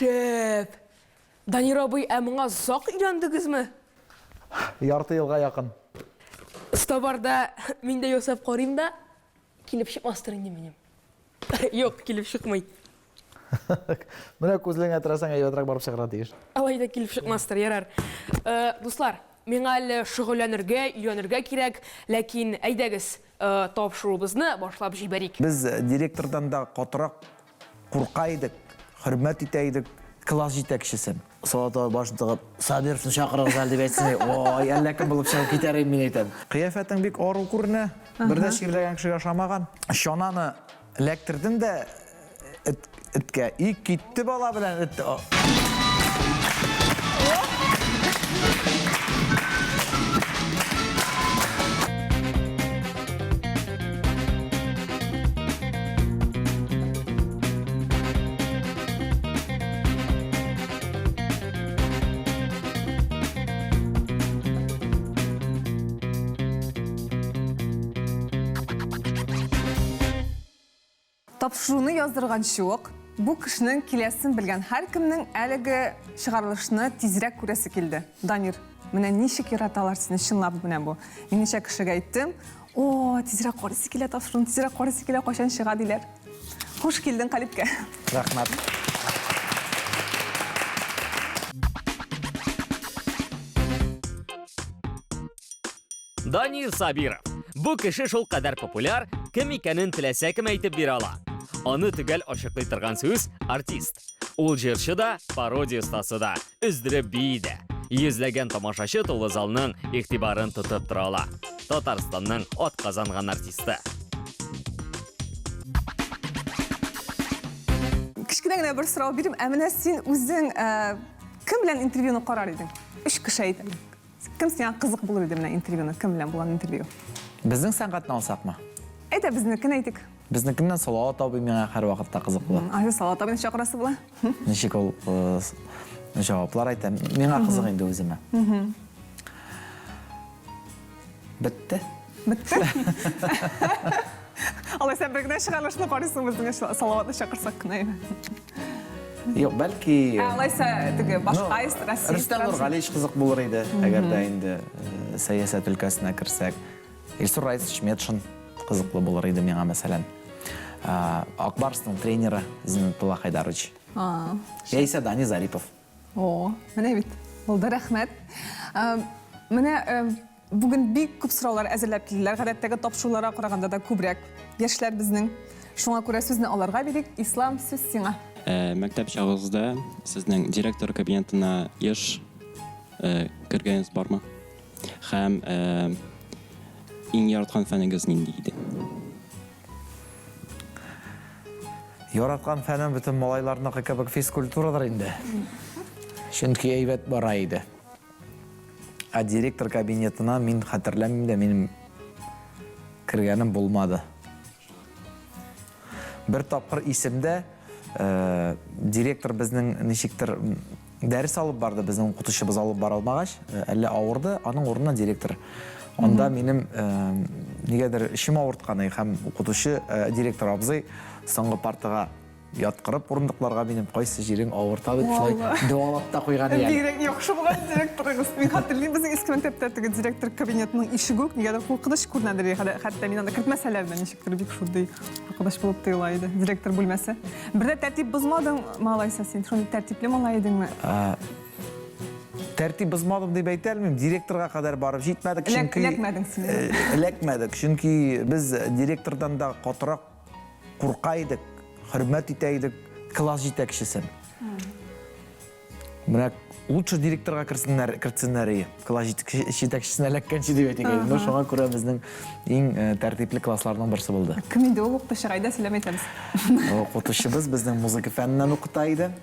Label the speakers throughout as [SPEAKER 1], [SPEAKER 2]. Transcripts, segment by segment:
[SPEAKER 1] Шәп! Данир абый, ә моңа озак өйрәндегезме?
[SPEAKER 2] Ярты елга якын.
[SPEAKER 1] Оста барда мин дә ясап карыйм да, килеп чыкмастыр инде минем. Юк, килеп чыкмый.
[SPEAKER 2] Менә күзлегеңә терәсәң, әйбәтрәк барып чыгарга тиеш.
[SPEAKER 1] Алай да килеп чыкмастыр, ярар. Э, дуслар, миңа әле шөгыльләнергә, өйрәнергә кирәк, ләкин әйдәгез, э, тапшыруыбызны башлап җибәрик.
[SPEAKER 2] Без директордан да катырак курка идек, хөрмәт итә идек класс җитәкчесен. Салават абый башын тыгып, Сабировны чакырыгыз әле дип әйтсен, ой, әллә кем булып чыгып китәр идем, мин әйтәм. Кыяфәтең бик ару күренә, бер дә чирләгән кешегә ошамаган. Чананы эләктердем дә эт, эткә, и китте бала белән эт.
[SPEAKER 3] Тапшыруны яздырганчы ук, бу кешенең киләсен белгән һәркемнең әлеге чыгарылышны тизрәк күрәсе килде. Данир, менә ничек яраталар сине, чынлап менә бу. Мин ничә кешегә әйттем, о, тизрәк карыйсы килә тапшыруны, тизрәк карыйсы килә, кайчан чыга диләр. Хуш килдең Калибкә.
[SPEAKER 2] Рәхмәт.
[SPEAKER 4] Данир Сабиров. Бу кеше шул кадәр популяр, кем икәнен теләсә кем әйтеп бирә ала. Аны төгәл ачыклый торган сүз артист. Ул җырчы да, пародия остасы да, өздереп бии дә. Йөзләгән тамашачы тулы залның игътибарын тотып тора ала. Татарстанның атказанган артисты.
[SPEAKER 3] Кечкенә генә бер сорау бирим. Ә менә син үзең э, кем белән интервьюны карар идең? Өч кеше әйт. Кем сиңа кызык булыр иде менә интервьюны? Кем белән булган интервью?
[SPEAKER 2] Безнең сәнгатьне алсакмы?
[SPEAKER 3] Әйдә, безнекен әйтик.
[SPEAKER 2] Безнекеннән Салават абый миңа һәрвакытта кызыклы.
[SPEAKER 3] Ай, Салават абыйны чакырасы була.
[SPEAKER 2] Ничек ул э, җаваплар әйтә. Миңа кызык инде үземә. Бетте.
[SPEAKER 3] Бетте. Алайса бер генә чыгарылышны карыйсың безнең Салаватны чакырсак кына.
[SPEAKER 2] Юк, бәлки...
[SPEAKER 3] Ә алайса теге башка Россия.
[SPEAKER 2] Рөстәм Нургалиевич кызык булыр иде, әгәр дә инде э, сәясәт өлкәсенә керсәк. Илсур Раисович Метшин кызыклы булыр иде миңа, мәсәлән. Ак Барсның тренеры Зиннәтулла Хайдарович. Яисә Дани Зарипов.
[SPEAKER 3] О, менә бит. Булды, рәхмәт. Менә бүген бик күп сораулар әзерләп килделәр. Гадәттәге тапшыруларга караганда да күбрәк яшьләр безнең. Шуңа күрә сүзне аларга бирик. Ислам, сүз сиңа.
[SPEAKER 5] Мәктәп чагыгызда сезнең директор кабинетына еш кергәнегез бармы? Һәм иң яраткан фәнегез нинди иде?
[SPEAKER 2] Яраткан фәнем бөтен малайларныкы кебек физкультурадыр инде. Чөнки әйбәт бара иде. Ә директор кабинетына мин хәтерләмим дә, минем кергәнем булмады. Бер тапкыр исемдә, э, директор безнең ничектер дәрес алып барды, безнең укытучыбыз алып бара алмагач, э, әллә авырды, аның урынына директор. Анда минем э, нигәдер эчем авырткан һәм укытучы директор абзый соңгы партага Яткырып урындыкларга минем кайсы җирең авырта дип шулай дәвалап та куйган икән.
[SPEAKER 3] Бигрәк яхшы булган директорыгыз. Мин хәтерлим, безнең иске мәктәптә теге директор кабинетының ишеге үк нигәдер куркыныч күренәдер. Хәтта мин анда кертмәсәләр дә ничектер бик шундый куркыныч булып тоела иде директор бүлмәсе. Бер дә тәртип бозмадың, малайса син шундый тәртипле малай идеңме?
[SPEAKER 2] Тәртип бозмадым дип әйтә алмыйм. Директорга кадәр барып җитмәдек, чөнки
[SPEAKER 3] эләкмәдең син.
[SPEAKER 2] Эләкмәдек, чөнки без директордан да катырак Курка идек, хөрмәт итә идек класс җитәкчесен. Менә лучше директорга керсеннәр, кертсеннәр и, класс җитәкчесенә эләккәнче дип әйтик инде. Шуңа күрә безнең иң э, тәртипле классларның берсе булды.
[SPEAKER 3] Кем инде ул укытучы? Әйдә сөйләп әйтәбез.
[SPEAKER 2] Укытучыбыз безнең музыка фәненнән укыта иде.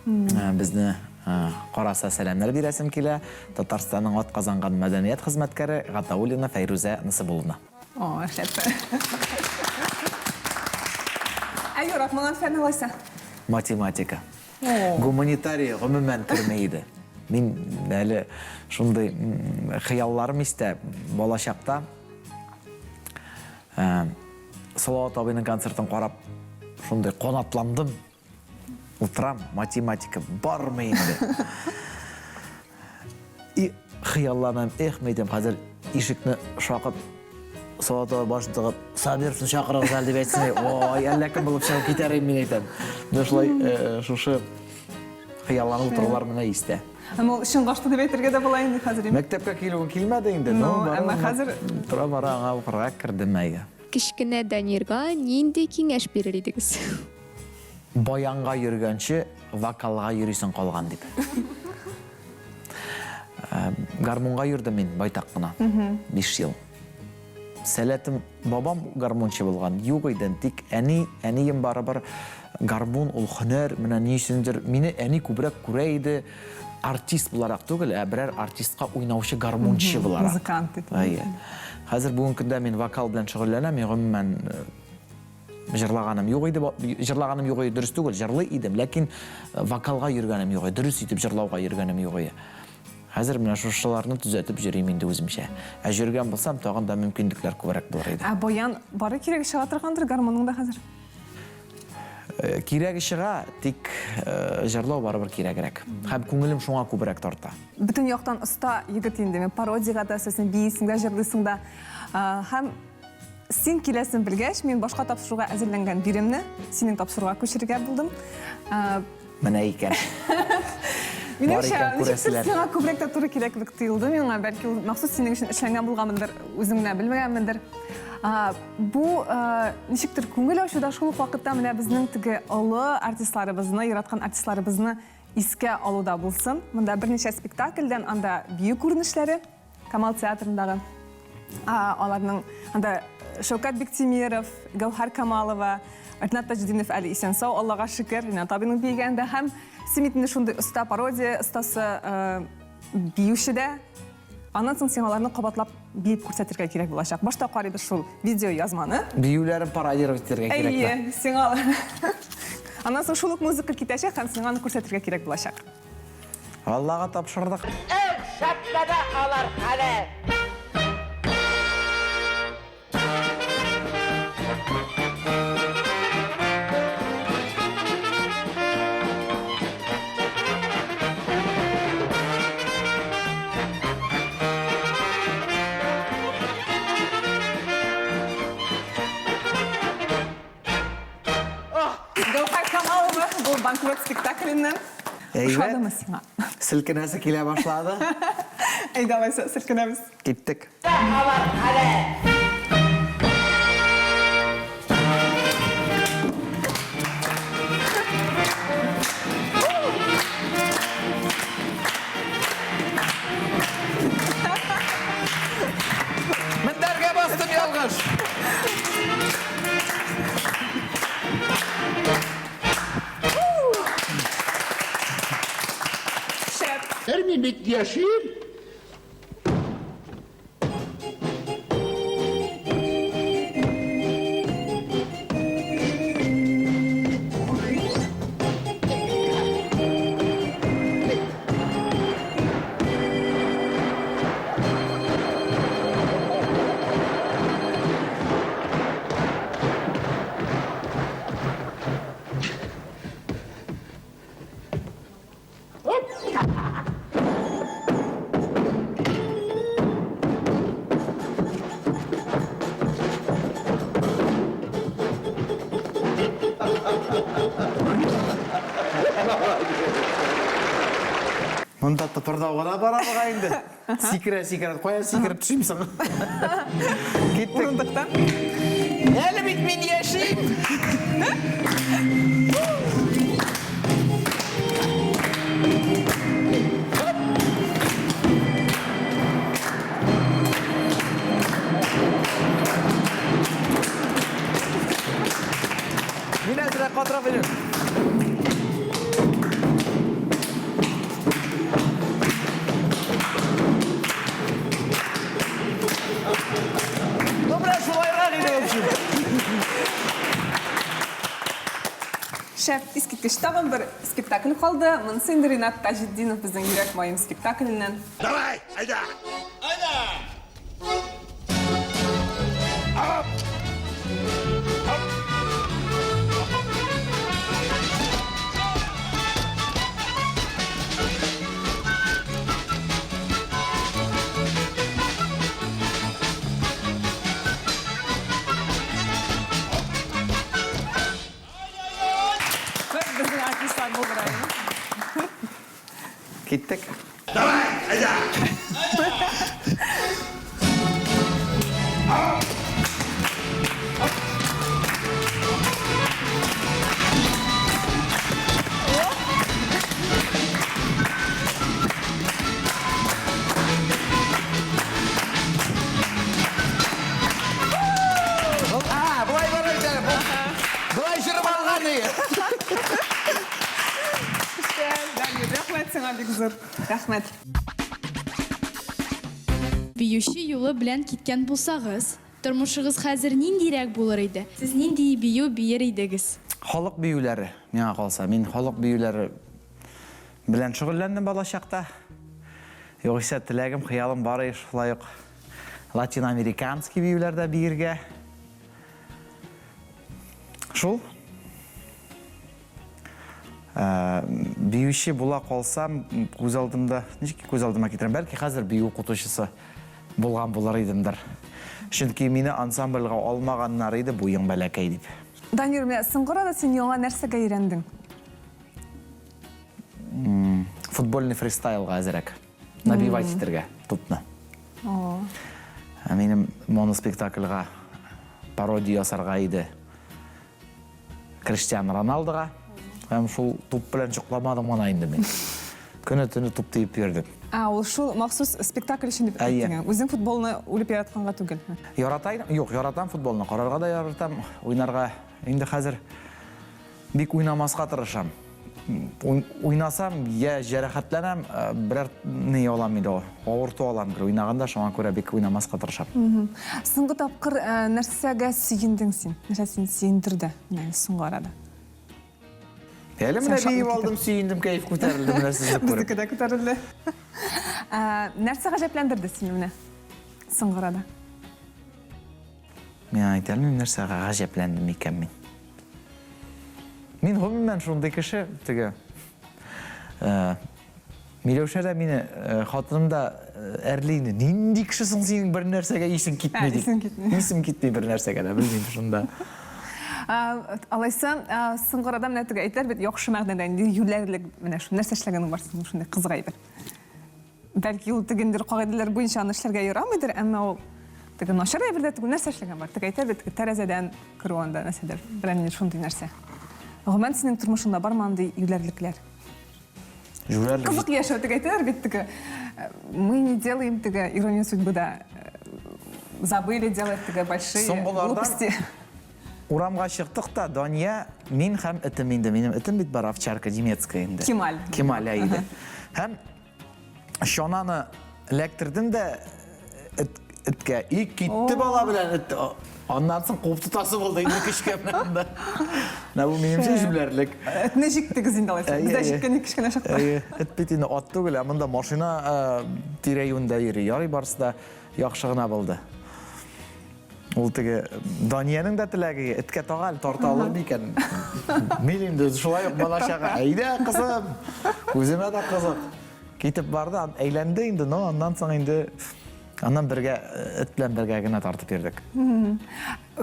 [SPEAKER 2] Э, безне э, караса сәламнәр бирәсем килә. Татарстанның атказанган мәдәният хезмәткәре Гатауллина Фәйрүзә Насыбулловна.
[SPEAKER 3] О, шәп. Ә яратмаган фән алайса?
[SPEAKER 2] Математика. Гуманитария гомумән керми иде. Мин әле шундый хыялларым истә балачакта. Э, Салават абыйның концертын карап, шундый канатландым. Утырам, математика бармы инде? И хыялланам, эх, мәйтәм, хәзер ишекне шакып, сала таба башын тыгып, Сабировны чакырыгыз әле дип әйтсен, ой, әллә кем булып чыгып китәр идем, мин әйтәм. Менә шулай э, шушы хыялланып утырулар менә истә.
[SPEAKER 3] Әмма ул чынга ашты дип әйтергә дә була инде хәзер.
[SPEAKER 2] Мәктәпкә килүем килмәде инде,
[SPEAKER 3] но әмма хәзер
[SPEAKER 2] тора-бара аңа укырга кердем әйе.
[SPEAKER 6] Кечкенә Данирга нинди киңәш бирер идегез?
[SPEAKER 2] Баянга йөргәнче вокалга йөрисең калган дип. Э, гармунга йөрдем мин байтак кына. 5 ел. Сәләтем бабам гармунчы булган, юк иде, тик әни, әнием барыбер гармун ул һөнәр, менә ни өчендер мине әни күбрәк күрә иде артист буларак түгел, ә берәр артистка уйнаучы гармунчы буларак.
[SPEAKER 3] Музыкант дип.
[SPEAKER 2] Әйе. Хәзер бүгенге көндә мин вокал белән шөгыльләнәм, мин гомумән э, җырлаганым юк иде, җырлаганым юк иде, дөрес түгел, җырлый идем, ләкин э, вокалга йөргәнем юк иде, дөрес итеп җырлауга йөргәнем юк иде. Хәзер менә шушыларны төзәтеп йөрим инде үземчә. Ә йөргән булсам, тагын да мөмкинлекләр күбрәк булыр иде.
[SPEAKER 3] Ә баян бары кирәге чыга торгандыр гармунның да хәзер?
[SPEAKER 2] Э, кирәге чыга, тик э, җырлау барыбер кирәгрәк. Һәм күңелем шуңа күбрәк тарта.
[SPEAKER 3] Бөтен яктан оста егет инде. Мин пародиягә дә син биисең дә, җырлыйсың да. Һәм син киләсен белгәч, мин башка тапшыруга әзерләнгән биремне синең тапшыруга күчерергә булдым.
[SPEAKER 2] Менә икән.
[SPEAKER 3] Минемчә, ничектер сиңа күбрәк тә туры килә кебек тоелды миңа. Бәлки ул махсус синең өчен эшләнгән булганмындыр, үзең генә белмәгәнмендер. Бу ничектер күңел ачуда шул ук вакытта менә безнең теге олы артистларыбызны, яраткан артистларыбызны искә алуда булсын. Монда берничә спектакльдән анда бию күренешләре. Камал театрындагы аларның анда Шәүкәт Биктимиров, Гәүһәр Камалова, Ринат Таҗетдинов әле исән-сау, Аллага шөкер, Ринат абыйның биегәндә һәм син бит инде шундый оста пародия остасы, биюче дә. Аннан соң сиңа аларны кабатлап биеп күрсәтергә кирәк булачак. Башта карыйбыз шул видео язманы.
[SPEAKER 2] Биюләрен пародировать итәргә кирәкме?
[SPEAKER 3] Әйе, сиңа. Аннан соң шул ук музыка китәчәк һәм сиңа аны күрсәтергә кирәк булачак.
[SPEAKER 2] Аллага тапшырдык.
[SPEAKER 7] Эх, шәпләнә алар хәле!
[SPEAKER 3] Гәүһәр Камалова бу банкрот спектакленнән. Ошадымы сиңа?
[SPEAKER 2] Селкенәсе килә башлады.
[SPEAKER 3] Әйдә алайса, селкенәбез.
[SPEAKER 2] Киттек. Мендәргә бастым ялгыш.
[SPEAKER 3] Шәп.
[SPEAKER 8] Мин бит яшим.
[SPEAKER 2] Монда тыпырдау гына бара бугай инде. Сикерә, сикерә. Кая сикереп төшим соң? Киттек.
[SPEAKER 3] Урындыктан.
[SPEAKER 2] Әле бит мин яшим. Мин әзрәк катырак идем. Ну, менә шулайрак иде, в общем.
[SPEAKER 3] Шәп, искиткеч. Тагын бер спектакль калды. Монысы инде Ринат Таҗетдинов безнең Йөрәк маем спектакленнән.
[SPEAKER 8] Давай, әйдә! Әйдә!
[SPEAKER 3] Болай булдыра.
[SPEAKER 2] Киттек.
[SPEAKER 8] Давай, әйдә!
[SPEAKER 2] А, болай бара икән. Болай җырып алган и.
[SPEAKER 3] Шәп, Рәхмәт сиңа бик зур. Рәхмәт.
[SPEAKER 6] Биюче юлы белән киткән булсагыз, тормышыгыз хәзер ниндирәк булыр иде? Сез нинди бию биер идегез?
[SPEAKER 2] Халык биюләре, миңа калса. Мин халык биюләре белән шөгыльләндем балачакта. Югыйсә теләгем, хыялым бар иде шулай ук латиноамериканский биюләрдә биергә. Шул. Ә, биюче була калсам, күз алдымда, ничек күз алдыма китерәм, бәлки хәзер бию укытучысы булган булыр идемдер. Чөнки мине ансамбльгә алмаганнар иде, буең бәләкәй дип.
[SPEAKER 3] Данир, менә соңгы арада син яңа нәрсәгә өйрәндең?
[SPEAKER 2] Футбольный фристайлга әзерәк. Набивать итәргә тупны. Ә минем моноспектакльгә пародия ясарга иде. Криштиану Роналдога. Һәм шул туп белән чокламадым гына инде мин. Көне-төне туп тиеп йөрдем.
[SPEAKER 3] Ә, ул шул махсус спектакль өчен дип
[SPEAKER 2] Әйе.
[SPEAKER 3] әйттең. Үзең футболны үлеп яратканга түгел.
[SPEAKER 2] Ярата идем. Юк, яратам футболны. Карарга да яратам, уйнарга. Инде хәзер бик уйнамаска тырышам. Уйнасам, я җәрәхәтләнәм, э, берәр ни алам инде, авырту алам гел уйнаганда, шуңа күрә бик уйнамаска тырышам.
[SPEAKER 3] Соңгы тапкыр э, нәрсәгә сөендең син? Нәрсә сине сөендерде менә соңгы арада?
[SPEAKER 2] Әле менә биеп алдым, сөендем, кәеф күтәрелде менә сезне күреп.
[SPEAKER 3] Безнеке дә күтәрелде. Э, нәрсә гаҗәпләндерде сине менә соңгы арада?
[SPEAKER 2] Мин әйтә алмыйм, нәрсәгә гаҗәпләндем икән мин. Мин гомумән шундый кеше, теге э, Миләүшә дә мине, э, хатыным да э, әрли инде. Нинди кеше соң синең бер нәрсәгә исең китми дип.
[SPEAKER 3] Исең китми.
[SPEAKER 2] Исем китми бер нәрсәгә дә, белмим шунда.
[SPEAKER 3] Алайса, соңгы арада менә теге әйтәләр бит, яхшы мәгънәдә инде юләрлек менә шул нәрсә эшләгәнең бар синең шундый кызык әйбер. Бәлки ул тегендер кагыйдәләр буенча аны эшләргә ярамыйдыр, әмма ул теге начар әйбер дә түгел, нәрсә эшләгән бар. Теге әйтә бит, теге тәрәзәдән керү анда нәрсәдер, берәр нинди шундый нәрсә. Гомумән, синең тормышыңда бармы андый юләрлекләр?
[SPEAKER 2] Юләрлек.
[SPEAKER 3] Кызык яшәү теге әйтәләр бит, теге э, мы не делаем теге иронию судьбы да э, забыли делать теге большие глупости.
[SPEAKER 2] Урамга чыктык та, Дания, мин һәм этем инде. Минем этем бит бар, овчарка немецкая инде.
[SPEAKER 3] Кемаль.
[SPEAKER 2] Кемаль әйе. Һәм чананы эләктердем дә эт, эткә. И китте бала белән эт. Аннан соң куып тотасы булды инде көчкә менә анда. Менә бу минемчә җүләрлек.
[SPEAKER 3] Этне җиктегез инде алайса. Без дә җиккән идек кечкенә чакта.
[SPEAKER 2] Әйе, эт бит инде ат түгел, ә монда машина тирә-юньдә йөри. Ярый барысы да яхшы гына булды. Ул теге Даниянең дә теләге, эткә тага әле тарта алыр микән? Мин инде шулай ук бала чага, әйдә, кызым, үземә дә кызык. Китеп барды, әйләнде инде, но аннан соң инде аннан бергә эт белән бергә генә тартып йөрдек.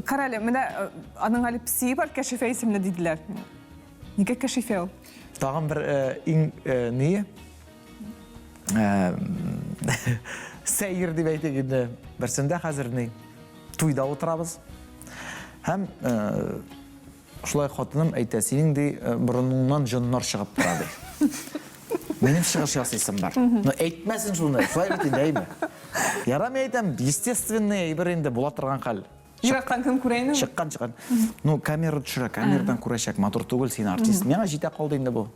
[SPEAKER 3] Кара әле, менә э, аның әле песие бар, Кәшифә исемле диделәр. Нигә Кәшифә ул?
[SPEAKER 2] Тагын бер э, иң э, ни сәер дип әйтик инде. Берсендә хәзер ни туйда утырабыз. Һәм шулай хатыным әйтә, синең ди борыныңнан җоннар чыгып тора ди. Минем чыгыш ясыйсым бар. Но әйтмәсен шуны, шулай бит инде, әйме? Ярамый әйтәм, естественный әйбер инде була торган хәл.
[SPEAKER 3] Ерактан кем күрә инде?
[SPEAKER 2] Чыккан, чыккан. Ну, камера төшерә, камерадан күрәчәк, матур түгел син артист. Миңа җитә калды инде бу.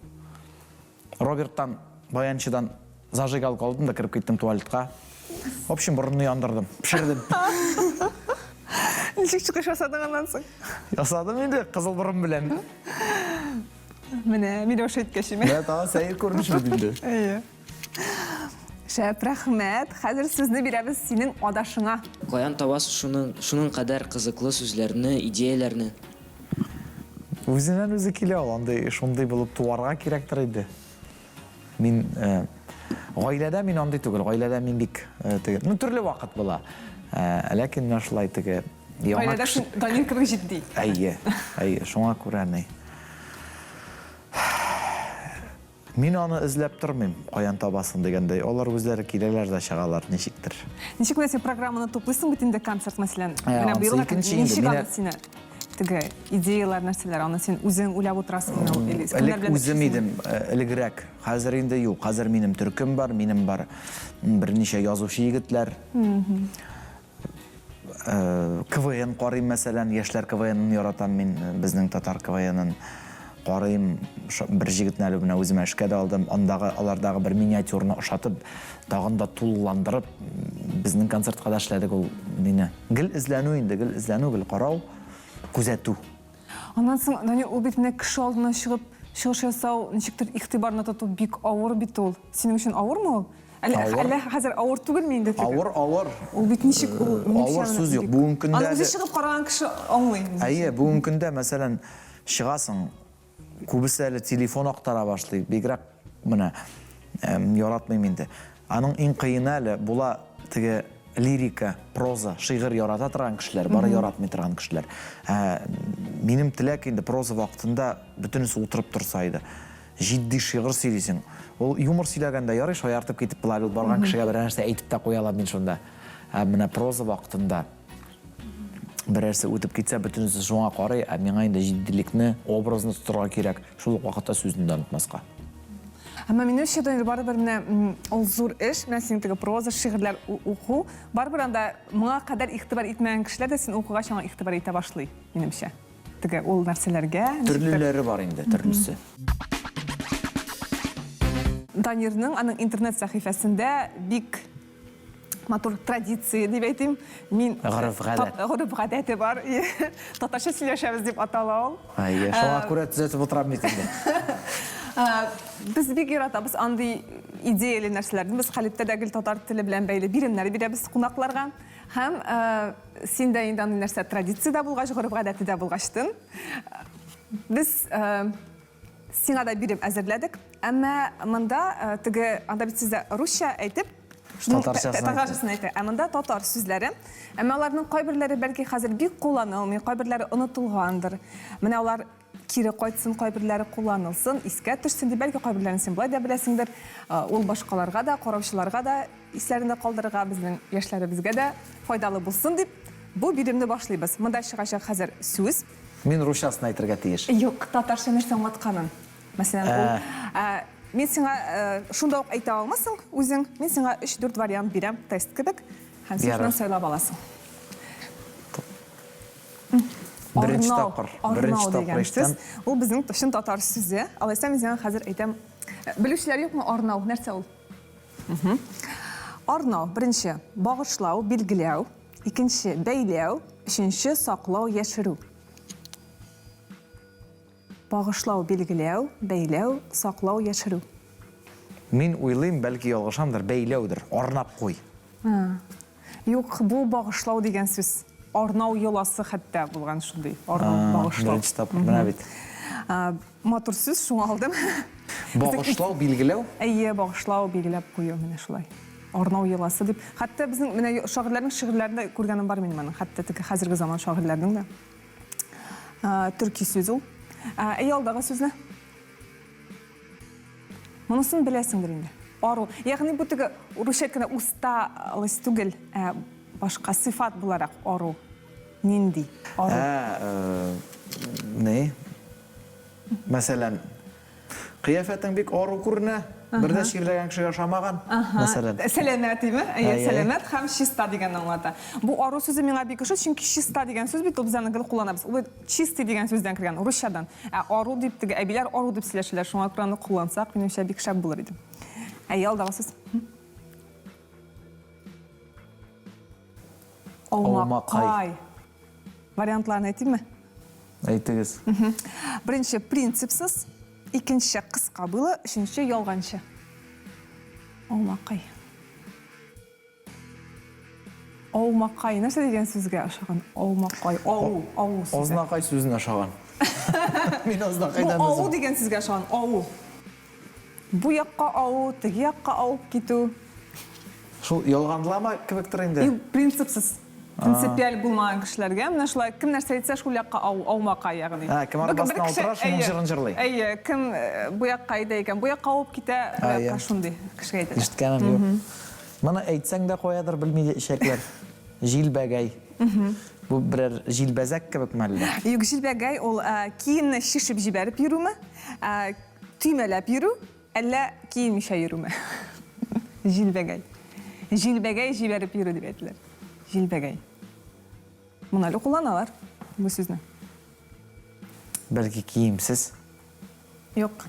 [SPEAKER 2] Роберттан, баянчыдан зажигалка алдым да кереп киттем туалетка. В общем, борынны яндырдым, пешердем.
[SPEAKER 3] Ничек чыгыш ясадың аннан соң?
[SPEAKER 2] Ясадым инде, кызыл борын белән.
[SPEAKER 3] Менә, Миләүшә әйткәч, име?
[SPEAKER 2] Менә тагын сәер күренеш бит инде.
[SPEAKER 3] Әйе. Шәп, рәхмәт. Хәзер сүзне бирәбез синең адашыңа.
[SPEAKER 9] Каян табасыз шуның, шуның кадәр кызыклы сүзләрне, идеяләрне?
[SPEAKER 2] Үзеннән үзе килә ул, андый шундый булып туарга кирәктер инде. Мин э, гаиләдә мин андый түгел, гаиләдә мин бик э, теге, ну төрле вакыт була. Э, ләкин менә шулай теге яңа
[SPEAKER 3] Гаиләдә
[SPEAKER 2] кеше.
[SPEAKER 3] син Данил кебек җитди.
[SPEAKER 2] Әйе, әйе, шуңа күрә ни. Мин аны эзләп тормыйм, каян табасың дигәндәй, алар үзләре киләләр дә чыгалар ничектер.
[SPEAKER 3] Ничек менә син программаны туплыйсың бит инде концерт, мәсәлән.
[SPEAKER 2] Ә,
[SPEAKER 3] Менә
[SPEAKER 2] ансы
[SPEAKER 3] быелга
[SPEAKER 2] икенче инде.
[SPEAKER 3] ничек
[SPEAKER 2] Менә
[SPEAKER 3] аны сине теге идеялар, нәрсәләр, аны син үзең уйлап утырасыңмы ул или кемнәр
[SPEAKER 2] Элек
[SPEAKER 3] белән
[SPEAKER 2] үзем
[SPEAKER 3] эшлисең?
[SPEAKER 2] идем, э, элегрәк. Хәзер инде юк. Хәзер минем төркем бар, минем бар берничә язучы егетләр. Э, КВН карыйм, мәсәлән, яшьләр КВНын яратам мин, э, безнең татар КВНын карыйм. Бер җегетне әле менә үземә эшкә дә алдым. Андагы, алардагы бер миниатюрны ошатып, тагын да тулыландырып, безнең концертка да эшләдек ул мине. Гел эзләнү инде, гел эзләнү, гел карау, күзәтү.
[SPEAKER 3] Аннан соң, Данил, ул бит менә кеше алдына чыгып чыгыш ясау, ничектер игътибарны тоту бик авыр бит ул. Синең өчен авырмы ул? Әллә,
[SPEAKER 2] Авыр.
[SPEAKER 3] әллә хәзер авыр түгелме инде теге?
[SPEAKER 2] Авыр, авыр.
[SPEAKER 3] Ул бит ничек ул?
[SPEAKER 2] Э,
[SPEAKER 3] минемчә,
[SPEAKER 2] Авыр сүз юк.
[SPEAKER 3] бик-
[SPEAKER 2] Бүгенге көндә
[SPEAKER 3] Аны үзе
[SPEAKER 2] әле-
[SPEAKER 3] чыгып караган кеше аңлый. минемчә.
[SPEAKER 2] Әйе, бүгенге көндә, мәсәлән, чыгасың, күбесе әле телефон актара башлый. Бигрәк менә яратмыйм инде. Аның иң кыены әле була теге лирика, проза, шигырь ярата торган кешеләр, бары яратмый торган кешеләр. Ә, минем теләк инде проза вакытында бөтенесе утырып торса иде. Җитди шигырь сөйлисең. Ул юмор сөйләгәндә ярый, шаяртып китеп була, ул барган кешегә берәр нәрсә әйтеп тә куя алам мин шунда. Ә менә проза вакытында берәрсе үтеп китсә, бөтенесе шуңа карый, ә миңа инде җитдилекне, образны тотырга кирәк, шул ук вакытта сүзне дә онытмаска.
[SPEAKER 3] Әмма минемчә, Данил, барыбер менә ул зур эш, менә синең теге проза, шигырьләр уку, барыбер анда моңа кадәр игътибар итмәгән кешеләр дә син укыгач аңа игътибар итә башлый, минемчә. Теге ул нәрсәләргә.
[SPEAKER 2] Төрлеләре бар инде, төрлесе.
[SPEAKER 3] Данирның аның интернет сәхифәсендә бик матур традиция дип әйтим. Мин
[SPEAKER 2] Гореф-гадәт.
[SPEAKER 3] Гореф-гадәте бар. Татарча сөйләшәбез дип атала ул.
[SPEAKER 2] Әйе, шуңа күрә төзәтеп утырам бит инде.
[SPEAKER 3] Без бик яратабыз андый идеяле нәрсәләрне. Без Халидтә дә гел татар теле белән бәйле биремнәр бирәбез кунакларга. Һәм син дә инде андый нәрсә традиция дә булгач, гореф-гадәте дә булгачтын, без Сиңа да бирем әзерләдек. Әмма монда теге, анда бит сездә русча әйтеп, шуның татарчасын әйтә. Ә монда татар сүзләре. Әмма аларның кайберләре бәлки хәзер бик кулланылмый, кайберләре онытылгандыр. Менә алар кире кайтсын, кайберләре кулланылсын, искә төшсен дип, бәлки кайберләрен син болай да беләсеңдер. Ул башкаларга да, караучыларга да исләрендә калдырырга, безнең яшьләребезгә дә файдалы булсын дип, бу биремне башлыйбыз. Монда чыгачак хәзер сүз.
[SPEAKER 2] Мин русчасын әйтергә тиеш.
[SPEAKER 3] Юк, татарча нәрсә аңлатканын. Мәсәлән, ул, ә, мин сиңа шунда ук әйтә алмассың үзең. Мин сиңа өч-дүрт вариант бирәм, тест кебек. Һәм син шуннан сайлап аласың.
[SPEAKER 2] Беренче тапкыр, беренче тапкыр ишетәм.
[SPEAKER 3] Ул безнең чын татар сүзе. Алайса мин сиңа хәзер әйтәм. Белүчеләр юкмы арнау? Нәрсә ул? Арнау, беренче, багышлау, билгеләү. Икенче, бәйләү. Өченче, саклау, яшерү. Багышлау, билгеләү, бәйләү, саклау, яшерү.
[SPEAKER 2] Мин уйлыйм, бәлки ялгышамдыр, бәйләүдер, арнап куй.
[SPEAKER 3] Юк, бу багышлау дигән сүз. Арнау йоласы хәтта булган шундый. Арнау, багышлау.
[SPEAKER 2] Беренче тапкыр, менә бит.
[SPEAKER 3] Матур сүз, шуңа алдым.
[SPEAKER 2] Багышлау, билгеләү?
[SPEAKER 3] Әйе, багышлау, билгеләп кую, менә шулай. Арнау йоласы дип. Хәтта безнең менә шагыйрьләрнең шигырьләрендә күргәнем бар минем аның. Хәтта теге хәзерге заман шагыйрьләренең дә. Төрки сүз ул. Әйе, алдагы сүзне. Монысын беләсеңдер инде. Ару. Ягъни бу теге русча әйткәндә усталость түгел, ә башка сыйфат буларак ару. Нинди ару?
[SPEAKER 2] Ә, ни? Мәсәлән, Кыяфәтең бик ару күренә, бер дә чирләгән кешегә ошамаган, мәсәлән.
[SPEAKER 3] Сәламәт, дими? Әйе, сәламәт һәм чиста дигәнне аңлата. Бу ару сүзе миңа бик ошый, чөнки чиста дигән сүз бит ул без аны гел кулланабыз. Ул бит чистый дигән сүздән кергән, русчадан. Ә ару дип теге әбиләр ару дип сөйләшәләр, шуңа күрә аны куллансак, минемчә, бик шәп булыр иде. Әйе, алдагы сүз.
[SPEAKER 2] Аумакай.
[SPEAKER 3] Вариантларын әйтимме?
[SPEAKER 2] Әйтегез.
[SPEAKER 3] Беренче принципсыз, икенче кыска буйлы, өченче ялганчы. Аумакай. Аумакай нәрсә дигән сүзгә ошаган? Аумакай, ау, ау сүзе.
[SPEAKER 2] Азнакай сүзенә ошаган. Мин азнакайдан
[SPEAKER 3] Бу ау дигән сүзгә ошаган, ау. Бу якка аву, теге якка авып китү.
[SPEAKER 2] Шул ялганлама кебектер инде.
[SPEAKER 3] Юк, принципсыз. Принципиаль булмаган кешеләргә менә шулай кем нәрсә әйтсә, шул якка ау, аумака, ягъни.
[SPEAKER 2] Ә, кем арбасына утыра, шуның җырын җырлый.
[SPEAKER 3] Әйе, кем э, бу якка әйдә икән, бу якка авып китә, бу якка шундый кешегә әйтәләр.
[SPEAKER 2] Ишеткәнем юк. Моны әйтсәң дә каядыр белми эчәкләр. Җилбәгәй. Бу берәр җилбәзәк кебекме әллә?
[SPEAKER 3] Юк, җилбәгәй ул э, киемне чишеп җибәреп йөрүме, э, төймәләп йөрү, Әллә киенмичә йөрүме? Җилбәгәй. Җилбәгәй җибәреп йөрү дип әйтелер. Җилбәгәй. Моны әле кулланалар бу сүзне.
[SPEAKER 2] Бәлки киемсез?
[SPEAKER 3] Юк.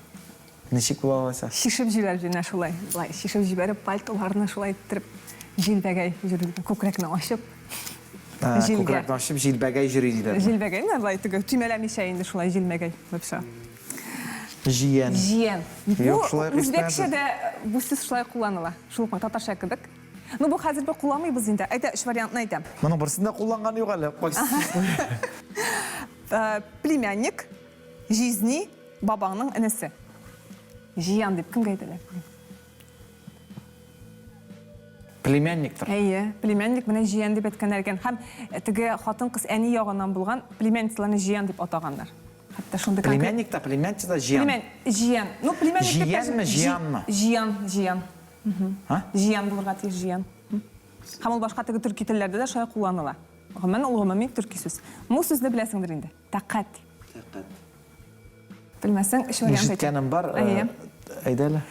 [SPEAKER 2] Ничек була алайса?
[SPEAKER 3] Чишеп җибәреп менә шулай. Болай чишеп җибәреп пальтоларны шулай иттереп җилбәгәй йөрү. Күкрәкне ачып.
[SPEAKER 2] Җилгә. Күкрәкне ачып җилбәгәй йөри диләр.
[SPEAKER 3] Җилбәгәй, менә болай теге төймәләмичә инде шулай җилмәгәй булып чыга.
[SPEAKER 2] Җиян.
[SPEAKER 3] Җиян.
[SPEAKER 2] Юк, шулай
[SPEAKER 3] Бу үзбәкчә дә бу сүз шулай кулланыла. Шул ук татарча кебек. Ну, бу хәзер бер кулланмыйбыз инде. Әйдә, өч вариантны әйтәм.
[SPEAKER 2] Моның берсен дә кулланган юк әле. Кайсысы?
[SPEAKER 3] Э, племянник, җизни, бабаңның энесе. Җиян дип кемгә әйтәләр?
[SPEAKER 2] Племянниктыр.
[SPEAKER 3] Әйе, племянник менә җиян дип әйткәннәр икән. Һәм теге хатын-кыз әни ягыннан булган племянницаларны җиян дип атаганнар. Хәтта шундый конкрет...
[SPEAKER 2] Племянник та, племянница да җиян.
[SPEAKER 3] Племян, җиян. Ну, племянник дип...
[SPEAKER 2] Җиянме, җиянмы?
[SPEAKER 3] Җиян, җиян.
[SPEAKER 2] А?
[SPEAKER 3] Җиян булырга тиеш, җиян. Һәм ул башка теге төрки телләрдә дә шулай кулланыла. Гомумән, ул гомуми төрки сүз. Бу сүзне беләсеңдер инде. Тәкать.
[SPEAKER 2] Тәкать.
[SPEAKER 3] Белмәсәң, өч вариант әйтәм.
[SPEAKER 2] Ишеткәнем бар.
[SPEAKER 3] Әйе.
[SPEAKER 2] Әйдә әле.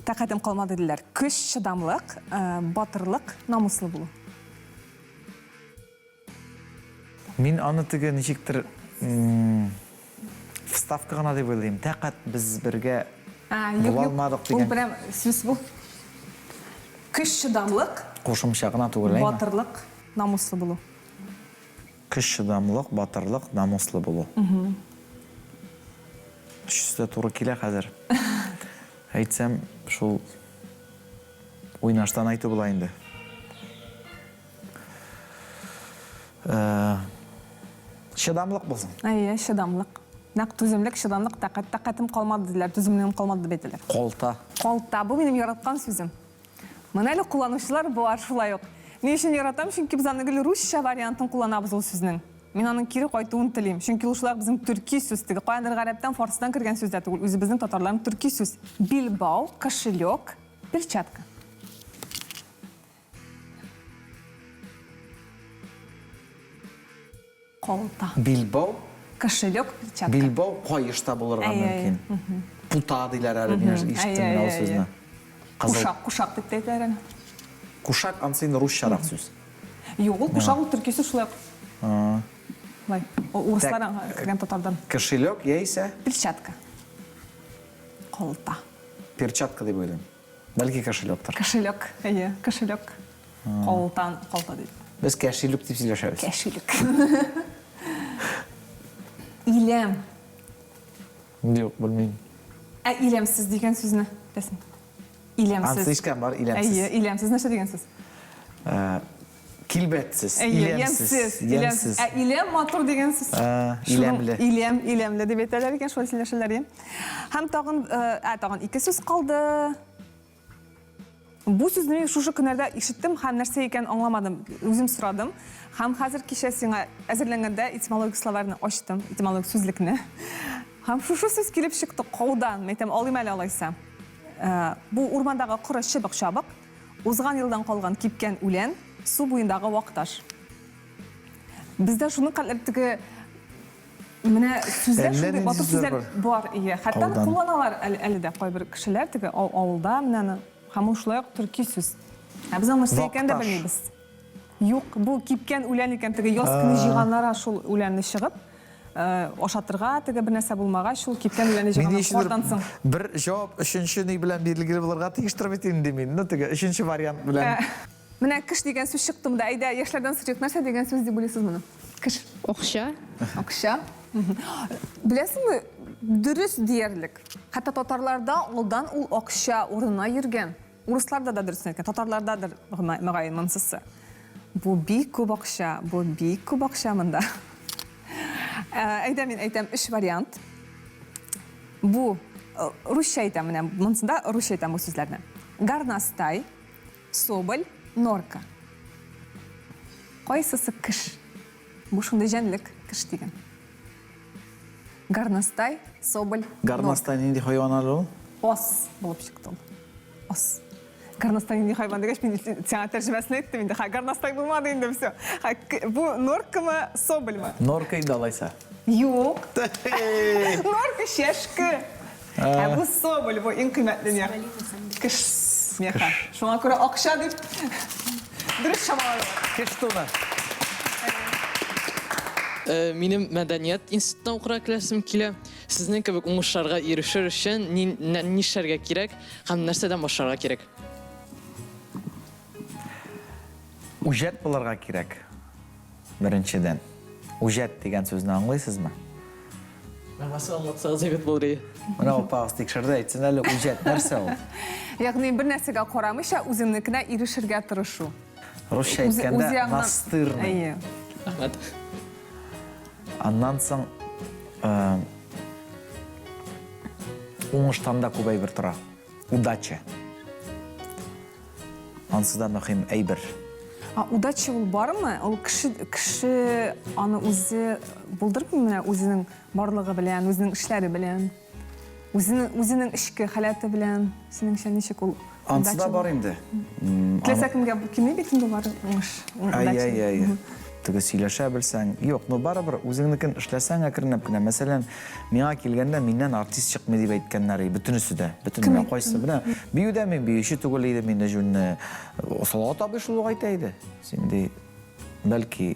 [SPEAKER 3] Тәкатем калмады диләр. Көч, чыдамлык, батырлык, намуслы булу.
[SPEAKER 2] Мин аны теге ничектер вставка гына дип уйлыйм. Тәкать без бергә була алмадык дигән.
[SPEAKER 3] Ул прям сүз бу. Көч, чыдамлык.
[SPEAKER 2] Кушымча гына түгел, әйме?
[SPEAKER 3] Батырлык, намуслы булу.
[SPEAKER 2] Көч, чыдамлык, батырлык, намуслы булу. Өчесе дә туры килә хәзер. Әйтсәм, шул уйнаштан әйтү була инде. Э, чыдамлык булсын.
[SPEAKER 3] Әйе, чыдамлык. Нәкъ түземлек, чыдамлык, тәкать, тәкатем калмады диләр, түземлегем калмады дип әйтәләр.
[SPEAKER 2] Калта.
[SPEAKER 3] Калта, бу минем яраткан сүзем. Моны әле кулланучылар бар шулай ук. Ни өчен яратам? Чөнки без аны гел русча вариантын кулланабыз ул сүзнең. Мин аның кире кайтуын телим. Чөнки ул шулай ук безнең төрки сүз, теге каяндыр гарәптән, фарсыдан кергән сүз дә түгел, үзебезнең татарларның төрки сүз. Билбау, кошелек, перчатка. Калта.
[SPEAKER 2] Билбау.
[SPEAKER 3] Кошелек, перчатка.
[SPEAKER 2] Билбау каеш та булырга мөмкин. Пута диләр әле, мин ишеттем менә ул сүзне.
[SPEAKER 3] Кушак, кушак дип тә әйтәләр әле.
[SPEAKER 2] Кушак ансы инде русчарак сүз.
[SPEAKER 3] Юк, ул кушак ул төрки сүз шулай ук. Шулай. Ул урыслар кергән татардан.
[SPEAKER 2] Кошелек яисә?
[SPEAKER 3] Перчатка. Калта.
[SPEAKER 2] Перчатка дип уйлыйм. Бәлки кошелектыр.
[SPEAKER 3] Кошелек, әйе, кошелек. Калтан, калта дип.
[SPEAKER 2] Без кәшилүк дип сөйләшәбез.
[SPEAKER 3] Кәшилүк. Иләм.
[SPEAKER 2] Юк, белмим.
[SPEAKER 3] Ә иләмсез дигән сүзне беләсең? Иләмсез.
[SPEAKER 2] Ансы ишкән бар, иләмсез.
[SPEAKER 3] Әйе, иләмсез нәрсә дигән сүз?
[SPEAKER 2] Э, килбәтсез,
[SPEAKER 3] Әйе,
[SPEAKER 2] иләмсез,
[SPEAKER 3] ямьсез, иләмсез. Ә иләм матур дигән сүз.
[SPEAKER 2] Ә, иләмле.
[SPEAKER 3] Иләм, иләмле дип әйтәләр икән, шулай сөйләшәләр, иә. Һәм тагын, э, ә, тагын ике сүз калды. Бу сүзне мин шушы көннәрдә ишеттем һәм нәрсә икәнен аңламадым. Үзем сорадым. Һәм хәзер кичә сиңа әзерләнгәндә этимологик словарьны ачтым, этимологик сүзлекне. Һәм шушы сүз килеп чыкты каудан. Мин әйтәм, алыйм әле алайса. Э, бу урмандагы коры чыбык-чабык, Узган елдан калган кипкән үлән, су буендагы вак таш. Бездә шуның кадәр теге менә сүзләр шундый батыр сүзләр бар, ие. Хәтта аны кулланалар әле дә кайбер кешеләр теге авылда менә аны. Һәм ул шулай ук төрки сүз. Ә без аның нәрсә икәнен дә белмибез. Юк, бу кипкән үлән икән, теге яз көне җыйганнар шул үләнне чыгып. Ашатырга теге бер нәрсә булмагач, шул кипкән үләнне җыйганнан кардан соң.
[SPEAKER 2] Бер җавап өченче ни белән билгеле булырга тиештер бит инде мин. Ну, теге өченче вариант белән.
[SPEAKER 3] Менә кеш дигән сүз чыкты монда. Әйдә, яшьләрдән сорыйк, нәрсә дигән сүз дип уйлыйсыз моны? Кеш.
[SPEAKER 6] Акча.
[SPEAKER 3] Акча. Беләсеңме, дөрес диярлек. Хәтта татарларда алдан ул акча урынына йөргән. Урысларда да дөресен әйткән, татарлардадыр, мөгаен, монсысы. Бу бик күп акча, бу бик күп акча монда. Э, әйдә мин әйтәм өч вариант. Бу э, русча әйтәм менә, монсында русча әйтәм бу сүзләрне. Горностай, соболь, норка. Кайсысы кеш? Бу шундый җәнлек, кеш дигән. Горностай, соболь, норка.
[SPEAKER 2] Горностай нинди хайван әле ул?
[SPEAKER 3] Ас булып чыкты ул. Ас. Горностай нинди хайван дигәч, мин сиңа тәрҗемәсен әйттем инде. Ха, горностай булмады инде, все. Ха, бу норкамы, собольмы?
[SPEAKER 2] Норка инде алайса.
[SPEAKER 3] Юк. Норка чәшке. Ә бу соболь, бу иң кыйммәтле мех. Кеш меха. Шуңа күрә акча дип дөрес чамаладым.
[SPEAKER 2] Кеш туны.
[SPEAKER 10] Э, минем мәдәният институтына укырга керәсем килә. Сезнең кебек уңышларга ирешер өчен нишләргә кирәк һәм нәрсәдән башларга кирәк?
[SPEAKER 2] Үҗәт булырга кирәк. Беренчедән. Үҗәт дигән сүзне аңлыйсызмы?
[SPEAKER 10] Мәгънәсен аңлатсагыз әйбәт булыр иде.
[SPEAKER 2] Менә апагыз тикшерде, әйтсен әле, үҗәт нәрсә ул?
[SPEAKER 3] Ягъни бер нәрсәгә карамыйча үзеңнекенә ирешергә тырышу.
[SPEAKER 2] Русча әйткәндә, настырный.
[SPEAKER 3] Әйе.
[SPEAKER 10] Рәхмәт.
[SPEAKER 2] Аннан соң уңыштан да күп әйбер тора. Удача. Ансы да мөһим әйбер.
[SPEAKER 3] А удача ул бармы? Ул кеше кеше аны үзе булдырмый менә үзенең барлыгы белән, үзенең эшләре белән. Үзенең үзенең эчке халәте белән. Синеңчә ничек ул?
[SPEAKER 2] Ансы да бар инде.
[SPEAKER 3] Теләсә кемгә килми бит инде бар уңыш.
[SPEAKER 2] Әй, әй, әй. Теге сөйләшә белсәң, юк, ну барыбер үзеңнекен эшләсәң әкренләп кенә. Мәсәлән, миңа килгәндә миннән артист чыкмый дип әйткәннәр, бөтенесе дә. Бөтен менә кайсы менә биюдә мин биюче түгел идем инде җүнне. Салават абый шул ук әйтә иде. Син ди, бәлки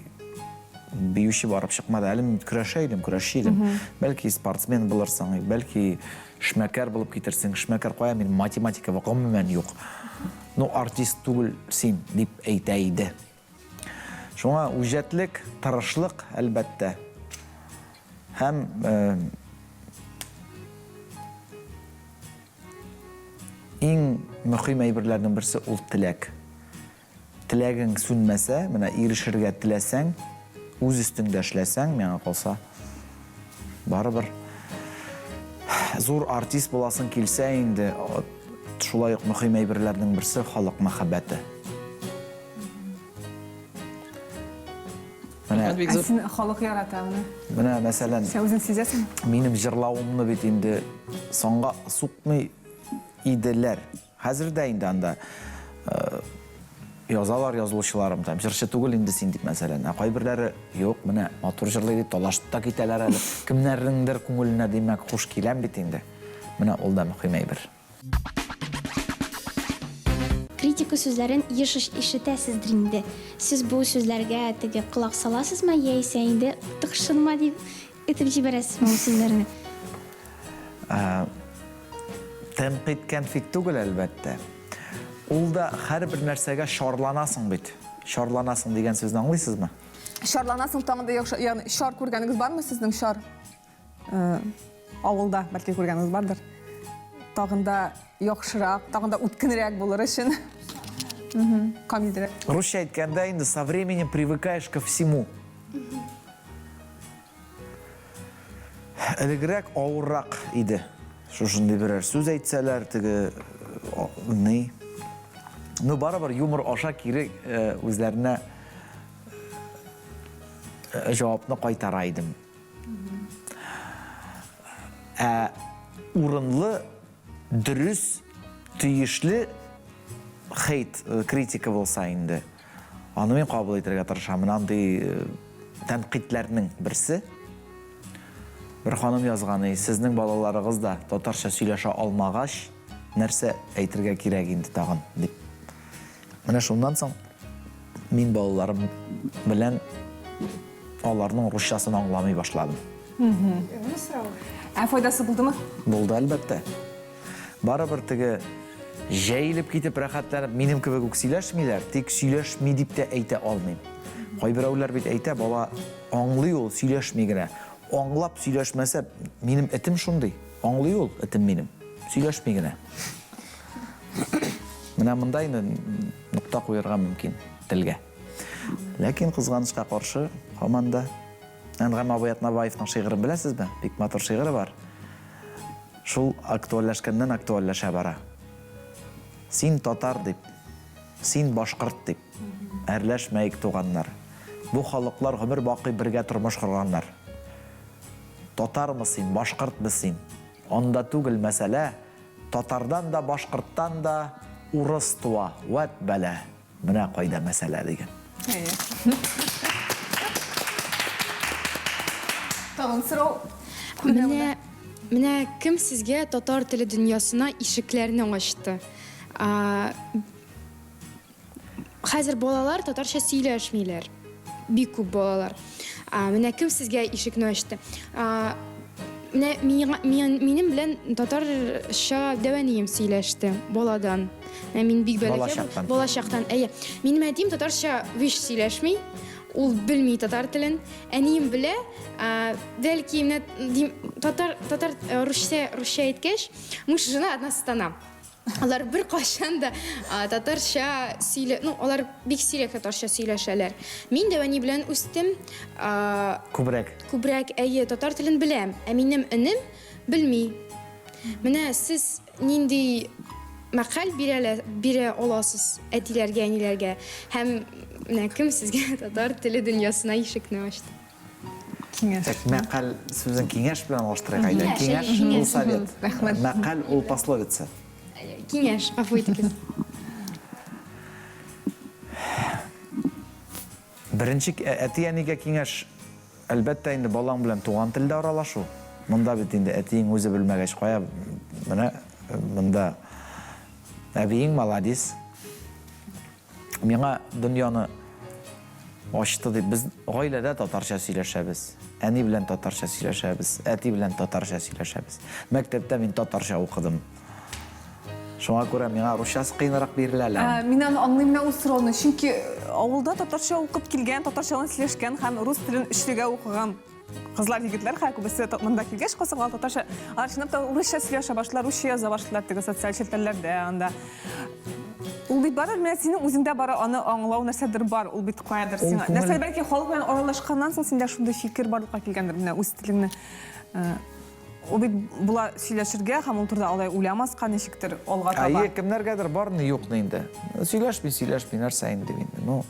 [SPEAKER 2] биюче барып чыкмады. Әле мин көрәшә идем, көрәшче идем. Бәлки спортсмен булырсың, бәлки эшмәкәр булып китерсең. Эшмәкәр кая, мин математика гомумән юк. Ну, артист түгел син, дип әйтә иде. Шуңа үҗәтлек, тырышлык, әлбәттә. Һәм иң мөһим әйберләрнең берсе ул теләк. Теләгең сүнмәсә, менә ирешергә теләсәң, үз өстеңдә эшләсәң, миңа калса, барыбер зур артист буласың килсә инде, шулай ук мөһим әйберләрнең берсе халык мәхәббәте.
[SPEAKER 3] Менә Ә син халык ярата менә.
[SPEAKER 2] Менә мәсәлән,
[SPEAKER 3] Син үзең сизәсеңме?
[SPEAKER 2] Минем җырлавымны бит инде санга сукмый иделәр. Хәзер дә инде анда э, язалар язылучыларым там җырчы түгел инде син дип мәсәлән. Ә кайберләре юк, менә матур җырлый дип талашып та китәләр әле. Кемнәрнеңдер күңеленә димәк хуш киләм бит инде. Менә ул да мөһим әйбер.
[SPEAKER 11] Критика сүзләрен еш ишетәсездер инде. Сез бу сүзләргә теге колак саласызмы, яисә инде тыкшынма дип этеп җибәрәсезме ул сүзләрне?
[SPEAKER 2] Тәнкыйть кәнфит түгел, әлбәттә. Ул да һәрбер нәрсәгә чарланасың бит. Чарланасың дигән сүзне аңлыйсызмы?
[SPEAKER 3] Чарланасың тагын да яхшы, ягъни чар күргәнегез бармы сезнең чар? Э, авылда бәлки күргәнегез бардыр. Тагын да яхшырак, тагын да үткенрәк булыр өчен. Камилрәк.
[SPEAKER 2] Русча әйткәндә инде со временем привыкаешь ко всему. Элегрәк авыррак иде. Шушындый берәр сүз әйтсәләр, теге ни. Ну, барыбер юмор аша кире э, үзләренә э, җавапны кайтара идем. Ә урынлы, дөрес, тиешле хейт, э, критика булса инде, аны мин кабул итәргә тырышам. Менә андый э, тәнкыйтьләрнең берсе. Бер ханым язган, сезнең балаларыгыз да татарча сөйләшә алмагач, нәрсә әйтергә кирәк инде тагын, дип. Менә шуннан соң мин балаларым белән аларның русчасын аңламый башладым.
[SPEAKER 3] Ә файдасы булдымы?
[SPEAKER 2] Булды, әлбәттә. Барыбер теге җәелеп китеп рәхәтләнеп минем кебек үк сөйләшмиләр, тик сөйләшми дип тә әйтә алмыйм. Кайберәүләр бит әйтә, бала аңлый ул, сөйләшми генә. Аңлап сөйләшмәсә, минем этем шундый, аңлый ул, этем минем, сөйләшми генә. Менә монда инде нокта куярга мөмкин телгә. Ләкин кызганычка каршы, һаман да Әнгам абый Атнабаевның шигырен беләсезме? Бик матур шигыре бар. Шул актуальләшкәннән актуальләшә бара. Син татар дип, син башкорт дип, әрләшмәек туганнар. Бу халыклар гомер бакый бергә тормыш корганнар. Татармы син, башкортмы син, анда түгел мәсьәлә, татардан да, башкорттан да урыс туа, вәт бәла, менә кайда мәсьәлә, дигән.
[SPEAKER 3] Әйе. Тагын сорау.
[SPEAKER 6] Менә, менә кем сезгә татар теле дөньясына ишекләрне ачты? Хәзер балалар татарча сөйләшмиләр. Бик күп балалар. Менә кем сезгә ишекне ачты? Менә минем белән татарча дәвәнием сөйләште баладан. Менә мин бик бәләкәй балачактан. Әйе. Минем әтием татарча вич сөйләшми. Ул белми татар телен. Әнием белә. Бәлки менә татар татар э, русча русча әйткәч, муж жена одна сатана. Алар беркайчан да татарча сөйлә, ну, алар бик сирәк татарча сөйләшәләр. Мин дә әни белән үстем.
[SPEAKER 2] Күбрәк.
[SPEAKER 6] Күбрәк, әйе, татар телен беләм. Ә минем энем белми. Менә сез нинди мәкаль бирә, бирә аласыз әтиләргә, әниләргә? Һәм менә кем сезгә татар теле дөньясына ишекне ачты?
[SPEAKER 3] Киңәш.
[SPEAKER 2] Так, мәкаль сүзен киңәш белән алыштырыйк әйдә. Киңәш ул совет.
[SPEAKER 3] Рәхмәт.
[SPEAKER 2] Мәкаль ул пословица.
[SPEAKER 6] Киңәш, гафу итегез.
[SPEAKER 2] Беренче әти-әнигә киңәш, әлбәттә инде балаң белән туган телдә аралашу. Монда бит инде әтиең үзе белмәгәч, кая менә монда әбиең маладис. Миңа дөньяны ачты дип, без гаиләдә татарча сөйләшәбез. Әни белән татарча сөйләшәбез, әти белән татарча сөйләшәбез. Мәктәптә мин татарча укыдым. Шуңа күрә миңа русчасы кыенрак бирелә әле.
[SPEAKER 3] Мин аны аңлыйм менә ул сорауны, чөнки авылда татарча укып килгән, татарча гына сөйләшкән һәм рус телен өчлегә укыган Кызлар, егетләр хәзер күбесе монда килгәч, Казанга татарча, алар чынлап та урысча сөйләшә башлар, русча яза башлар теге социаль челтәрләрдә анда. Ул бит барыбер менә синең үзеңдә бары аны аңлау нәрсәдер бар, ул бит каядыр сиңа. Нәрсә бәлки халык белән аралашканнан соң синдә шундый фикер барлыкка килгәндер, менә үз телеңне. Э, ул бит була сөйләшергә һәм ул турыда алай уйламаска ничектер алга таба.
[SPEAKER 2] Әйе, кемнәргәдер барны юкны инде. Сөйләшми, сөйләшми, нәрсә инде инде. Ну,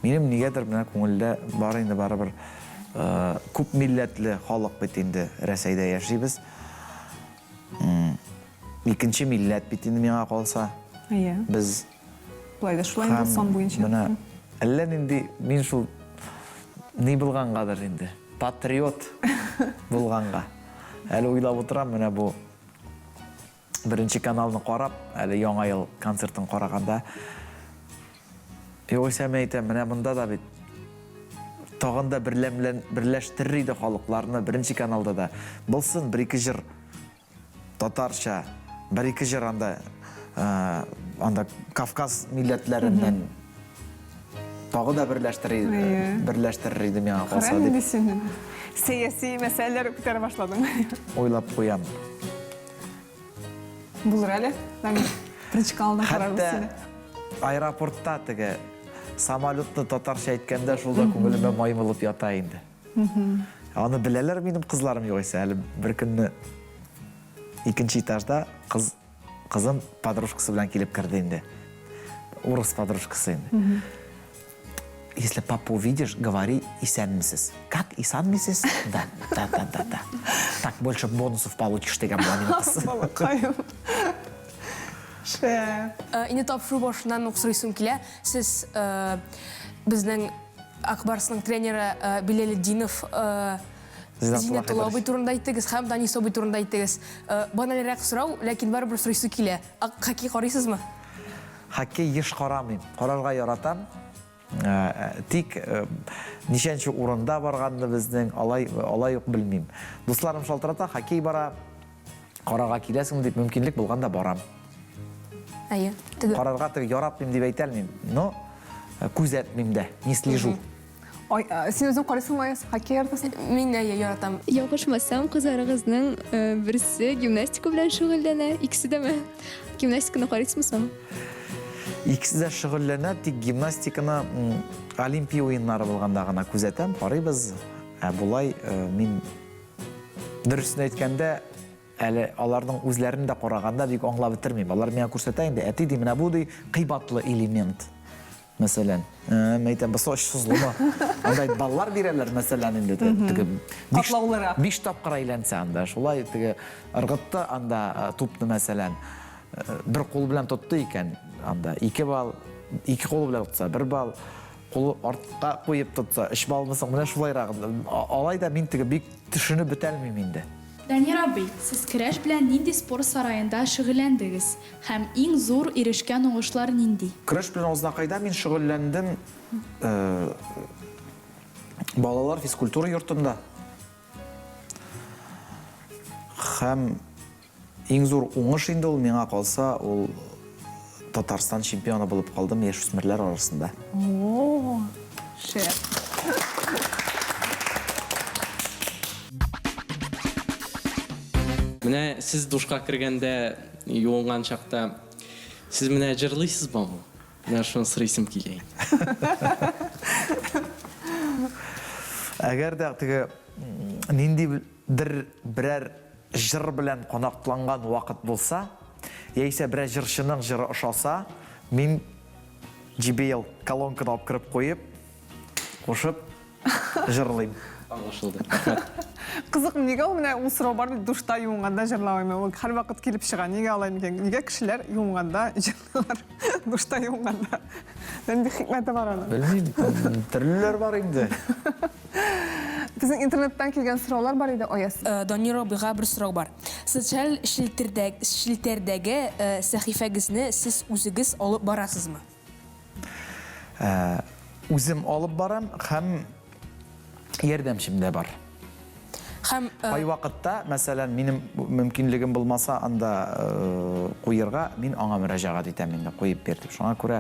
[SPEAKER 2] Минем нигәдер менә күңелдә бар инде барыбер күп милләтле халык бит инде Рәсәйдә яшибез. Икенче милләт бит инде миңа калса.
[SPEAKER 3] Әйе.
[SPEAKER 2] Без
[SPEAKER 3] Болай да шулай инде сан буенча.
[SPEAKER 2] Менә әллә нинди мин шул ни булгангадыр инде, патриот булганга. Әле уйлап утырам менә бу Беренче каналны карап, әле Яңа ел концертын караганда, югыйсә мин әйтәм, менә монда да бит тагын да берләмлән берләштерер иде халыкларны беренче каналда да. Булсын бер-ике җыр татарча, бер-ике җыр анда анда Кавказ милләтләреннән тагы да берләштерер, берләштерер иде миңа калса
[SPEAKER 3] дип.
[SPEAKER 2] Кара
[SPEAKER 3] син сәяси мәсьәләләр күтәрә башладың.
[SPEAKER 2] Уйлап куям.
[SPEAKER 3] Булыр әле. Дамир, беренче каналдан карарбыз сине.
[SPEAKER 2] Хәтта аэропортта теге самолетны татарча әйткәндә шул да күңелемә май булып ята инде. Аны беләләр минем кызларым югыйсә. Әле бер көнне икенче этажда кыз кызым подружкасы белән килеп керде инде. Урыс подружкасы инде. Если папу увидишь, говори исәнмесез. Как исәнмесез? Да, да, да, да, да. Так больше бонусов получишь дигән була минем кыз.
[SPEAKER 3] Балакаем. Шәп.
[SPEAKER 1] Э, инде тапшыру башыннан ук сорыйсым килә. Сез э, безнең Акбарсның тренеры э, Биләлетдинов Зиннәтулла абый турында әйттегез һәм Данис абый турында әйттегез. Банальрәк сорау, ләкин барыбер сорыйсы килә. Хоккей карыйсызмы?
[SPEAKER 2] Хоккей еш карамыйм. Карарга яратам. Тик ничәнче урында барганны безнең алай алай ук белмим. Дусларым шалтырата, хоккей бара, карарга киләсеңме дип, мөмкинлек булганда барам.
[SPEAKER 1] Әйе. Теге
[SPEAKER 2] Карарга теге яратмыйм дип әйтә алмыйм, но күзәтмим дә, не слежу.
[SPEAKER 3] Ай, син үзең карыйсыңмы, Аяз? Хоккей яратасың?
[SPEAKER 1] Мин әйе яратам.
[SPEAKER 12] Ялгышмасам, кызларыгызның берсе гимнастика белән шөгыльләнә, икесе дәме? Гимнастиканы карыйсызмы соң?
[SPEAKER 2] Икесе дә шөгыльләнә, тик гимнастиканы Олимпия уеннары булганда гына күзәтәм, карыйбыз. Ә болай мин дөресен әйткәндә, әле аларның үзләрен дә караганда бик аңлап бетермим. Алар миңа күрсәтә инде, әти ди, менә бу ди кыйбатлы элемент. Мәсәлән, мәйтәм, бусы очсызлымы? Анда баллар бирәләр, мәсәлән, инде теге
[SPEAKER 3] катлаулырак.
[SPEAKER 2] Биш тапкыр әйләнсә анда, шулай теге ыргытты анда тупны, мәсәлән, бер кул белән тотты икән, анда 2 балл, ике кул белән тотса 1 балл, кулы артка куеп тотса 3 баллмы соң, менә шулайрак. Алай да мин теге бик төшенеп бетәлмим инде.
[SPEAKER 13] Данир абый, сез көрәш белән нинди спорт сараенда шөгыльләндегез һәм иң зур ирешкән уңышлар нинди?
[SPEAKER 2] Көрәш белән Азнакайда мин шөгыльләндем балалар физкультура йортында. Һәм иң зур уңыш инде ул миңа калса, ул Татарстан чемпионы булып калдым яшүсмерләр арасында.
[SPEAKER 3] О, шәп.
[SPEAKER 10] Менә сез душка кергәндә, юынган чакта, сез менә җырлыйсызмы? Менә шуны сорыйсым килә инде.
[SPEAKER 2] Әгәр дә теге ниндидер берәр җыр белән канатланган вакыт булса, яисә берәр җырчының җыры ошаса, мин JBL колонканы алып кереп куеп, кушып җырлыйм.
[SPEAKER 10] Аңлашылды. Рәхмәт.
[SPEAKER 3] Кызык, нигә ул менә ул сорау бар бит, душта юынганда җырлау, ул һәрвакыт килеп чыга. Нигә алай микән? Нигә кешеләр юынганда җырлыйлар? Душта юынганда. Нинди хикмәте бар аның?
[SPEAKER 2] Белмим, төрлеләр бар инде.
[SPEAKER 3] Безнең интернеттан килгән сораулар бар иде, Аяз.
[SPEAKER 1] Данир абыйга бер сорау бар. Социаль челтәрдәге сәхифәгезне сез үзегез алып барасызмы?
[SPEAKER 2] Үзем алып барам һәм ярдәмчем дә бар.
[SPEAKER 1] Һәм
[SPEAKER 2] Кайвакытта, мәсәлән, минем мөмкинлегем булмаса анда куерга, мин аңа мөрәҗәгать итәм инде, куеп бир дип. Шуңа күрә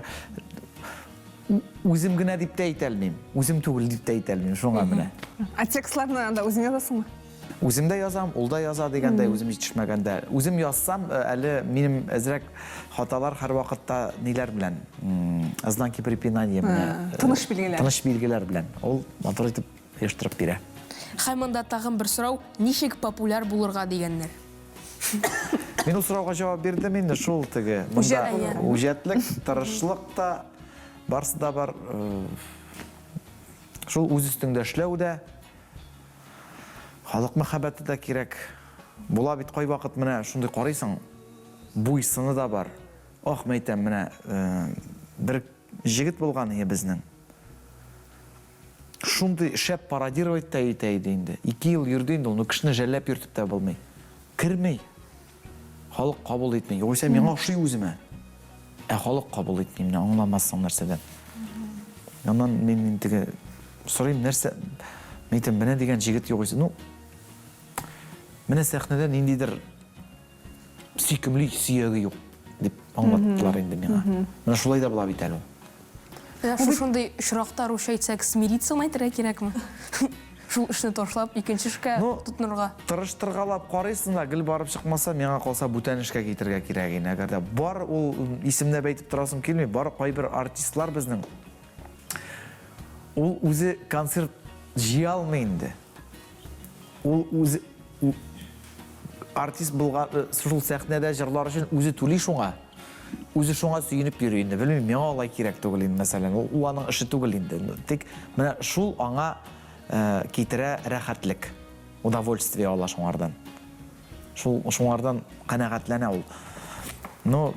[SPEAKER 2] Үзем генә дип тә әйтә алмыйм. Үзем түгел дип тә әйтә алмыйм. Шуңа менә.
[SPEAKER 3] Ә текстларны анда үзең язасыңмы?
[SPEAKER 2] Үзем дә язам, ул да яза дигәндәй, үзем җитешмәгәндә. Үзем язсам, э, әле минем әзрәк хаталар һәрвакытта ниләр белән? Знаки препинания менә.
[SPEAKER 3] Э, тыныш билгеләр.
[SPEAKER 2] Тыныш билгеләр белән. Ул матур итеп оештырып бирә.
[SPEAKER 1] Һәм монда тагын бер сорау, ничек популяр булырга дигәннәр.
[SPEAKER 2] Мин ул сорауга җавап бирдем инде, шул теге. Монда үҗәтлек, тырышлык та, барсы да бар. Э, шул үз өстеңдә эшләү дә, халык мәхәббәте дә кирәк. Була бит кайвакыт менә шундый карыйсың, буй сыны да бар. Ох, мәйтәм, менә э, бер җегет булган ие безнең. Шундый шәп пародировать та итә иде инде. Ике ел йөрде инде ул, ну кешене жәлләп йөртеп тә булмый. Керми. Халык кабул итми. Югыйсә миңа ошый үземә. Ә халык кабул итми, менә аңламассың нәрсәдән. Аннан мин инде теге сорыйм, нәрсә? Мин әйтәм, менә дигән җегет югыйсә. Ну, менә сәхнәдә ниндидер сөйкемле сөяге юк дип аңлаттылар инде миңа. Менә шулай да була бит әле ул.
[SPEAKER 1] Менә шушындый очракта русча әйтсәк, смириться әйтергә кирәкме? Шул эшне ташлап, икенче эшкә тотынырга.
[SPEAKER 2] Тырыштыргалап карыйсың да, гел барып чыкмаса, миңа калса бүтән эшкә китергә кирәк инде. Әгәр дә бар ул исемләп әйтеп торасым килми, бар кайбер артистлар безнең ул үзе концерт җыя алмый инде. Ул үзе артист булган, э, шул сәхнәдә җырлар өчен үзе түли шуңа. Үзе шуңа сөенеп йөри инде. Белмим, миңа алай кирәк түгел инде, мәсәлән. Ул, ул аның эше түгел инде. Тик менә шул аңа э, китерә рәхәтлек, удовольствие ала шуңардан. Шул шуңардан канәгатьләнә ул. Но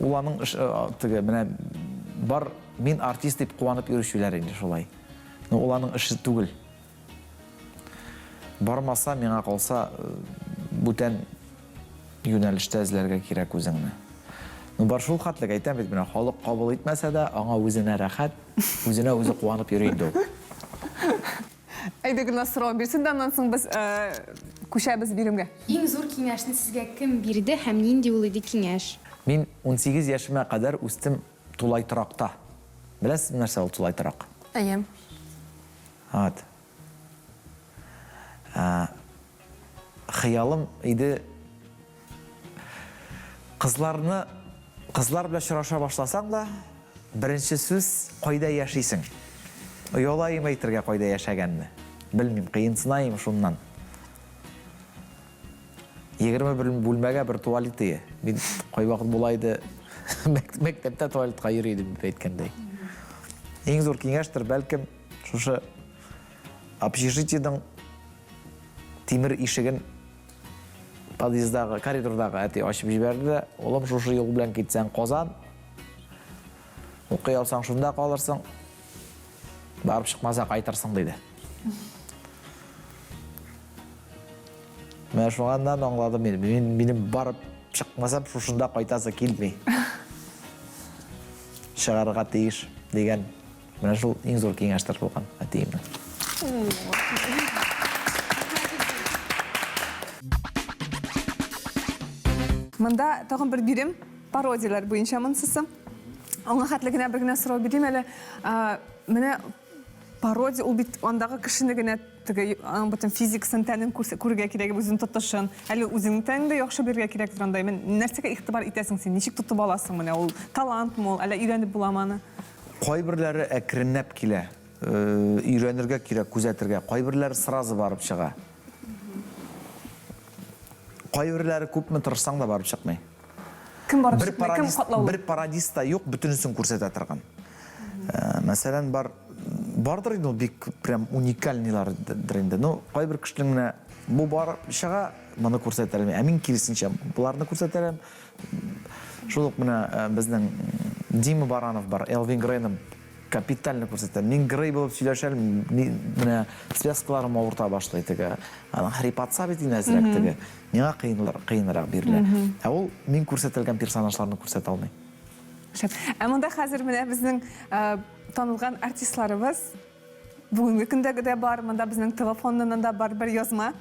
[SPEAKER 2] ул аның эш, э, теге менә бар мин артист дип куанып йөрүчеләр инде шулай. Но ул аның эше түгел. Бармаса, миңа калса, бүтән юнәлештә эзләргә кирәк үзеңне. Ну, бар шул хәтлек, әйтәм бит, менә халык кабул итмәсә дә, аңа үзенә рәхәт, үзенә үзе куанып йөри инде ул.
[SPEAKER 3] Әйдә, Гөлназ сорау бирсен дә, аннан соң без күчәбез биремгә.
[SPEAKER 6] Иң зур киңәшне сезгә кем бирде һәм нинди ул иде киңәш?
[SPEAKER 2] Мин 18 яшемә кадәр үстем тулай торакта. Беләсезме нәрсә ул тулай торак?
[SPEAKER 1] Әйе.
[SPEAKER 2] Вот. Ә, хыялым иде кызларны кызлар белән очраша башласаң да, беренче сүз кайда яшисең? Оялаем әйтергә кайда яшәгәнне. Белмим, кыенсынаем шуннан. 21 бүлмәгә бер туалет ие. Мин кайвакыт була иде, мәктәптә туалетка йөри идем дип әйткәндәй. Иң зур киңәштер, бәлкем, шушы общежитиеның тимер ишеген подъездагы, коридордагы әти ачып җибәрде дә, улым, шушы юл белән китсәң Казан, укый алсаң шунда калырсың, барып чыкмаса кайтырсың, диде. Менә шуңаннан аңладым мин. Мин минем барып чыкмасам шушында кайтасы килми. Чыгарга тиеш дигән менә шул иң зур киңәштер булган әтиемнең.
[SPEAKER 3] Монда тагын бер бирем пародияләр буенча монсысы. Аңа хәтле генә бер генә сорау бирим әле. Менә пародия ул бит андагы кешене генә теге аның бөтен физикасын, тәнен күрергә кирәк, үзен тотышын. Әле үзеңнең тәнеңне дә яхшы белергә кирәктер анда. Менә нәрсәгә игътибар итәсең син? Ничек тотып аласың менә ул талантмы ул, әллә өйрәнеп буламы аны?
[SPEAKER 2] Кайберләре әкренләп килә. Өйрәнергә кирәк, күзәтергә. Кайберләре сразу барып чыга. Кайберләре күпме тырышсаң да барып чыкмый.
[SPEAKER 3] Кем барып чыкмый, кем катлаулы?
[SPEAKER 2] Бер пародист та юк, бөтенесен күрсәтә торган. Мәсәлән, бар бардыр инде ул бик прям уникальныйлардыр инде. Ну, кайбер кешенең менә бу барып чыга, моны күрсәтә алмый. Ә мин киресенчә, боларны күрсәтә алам. Шул ук менә безнең Дима Баранов бар, Элвин Грейның капитально күрсәтә. Мин Грей булып сөйләшә алмыйм, менә связкаларым авырта башлый теге. Аның хрипотца бит инде әзрәк теге. Миңа кыенрак бирелә. Ә ул мин күрсәтелгән персонажларны күрсәтә алмый.
[SPEAKER 3] Шәп. Ә монда хәзер менә безнең танылган артистларыбыз бүгенге көндәге дә бар, монда безнең ТВ фондыннан да бар бер язма.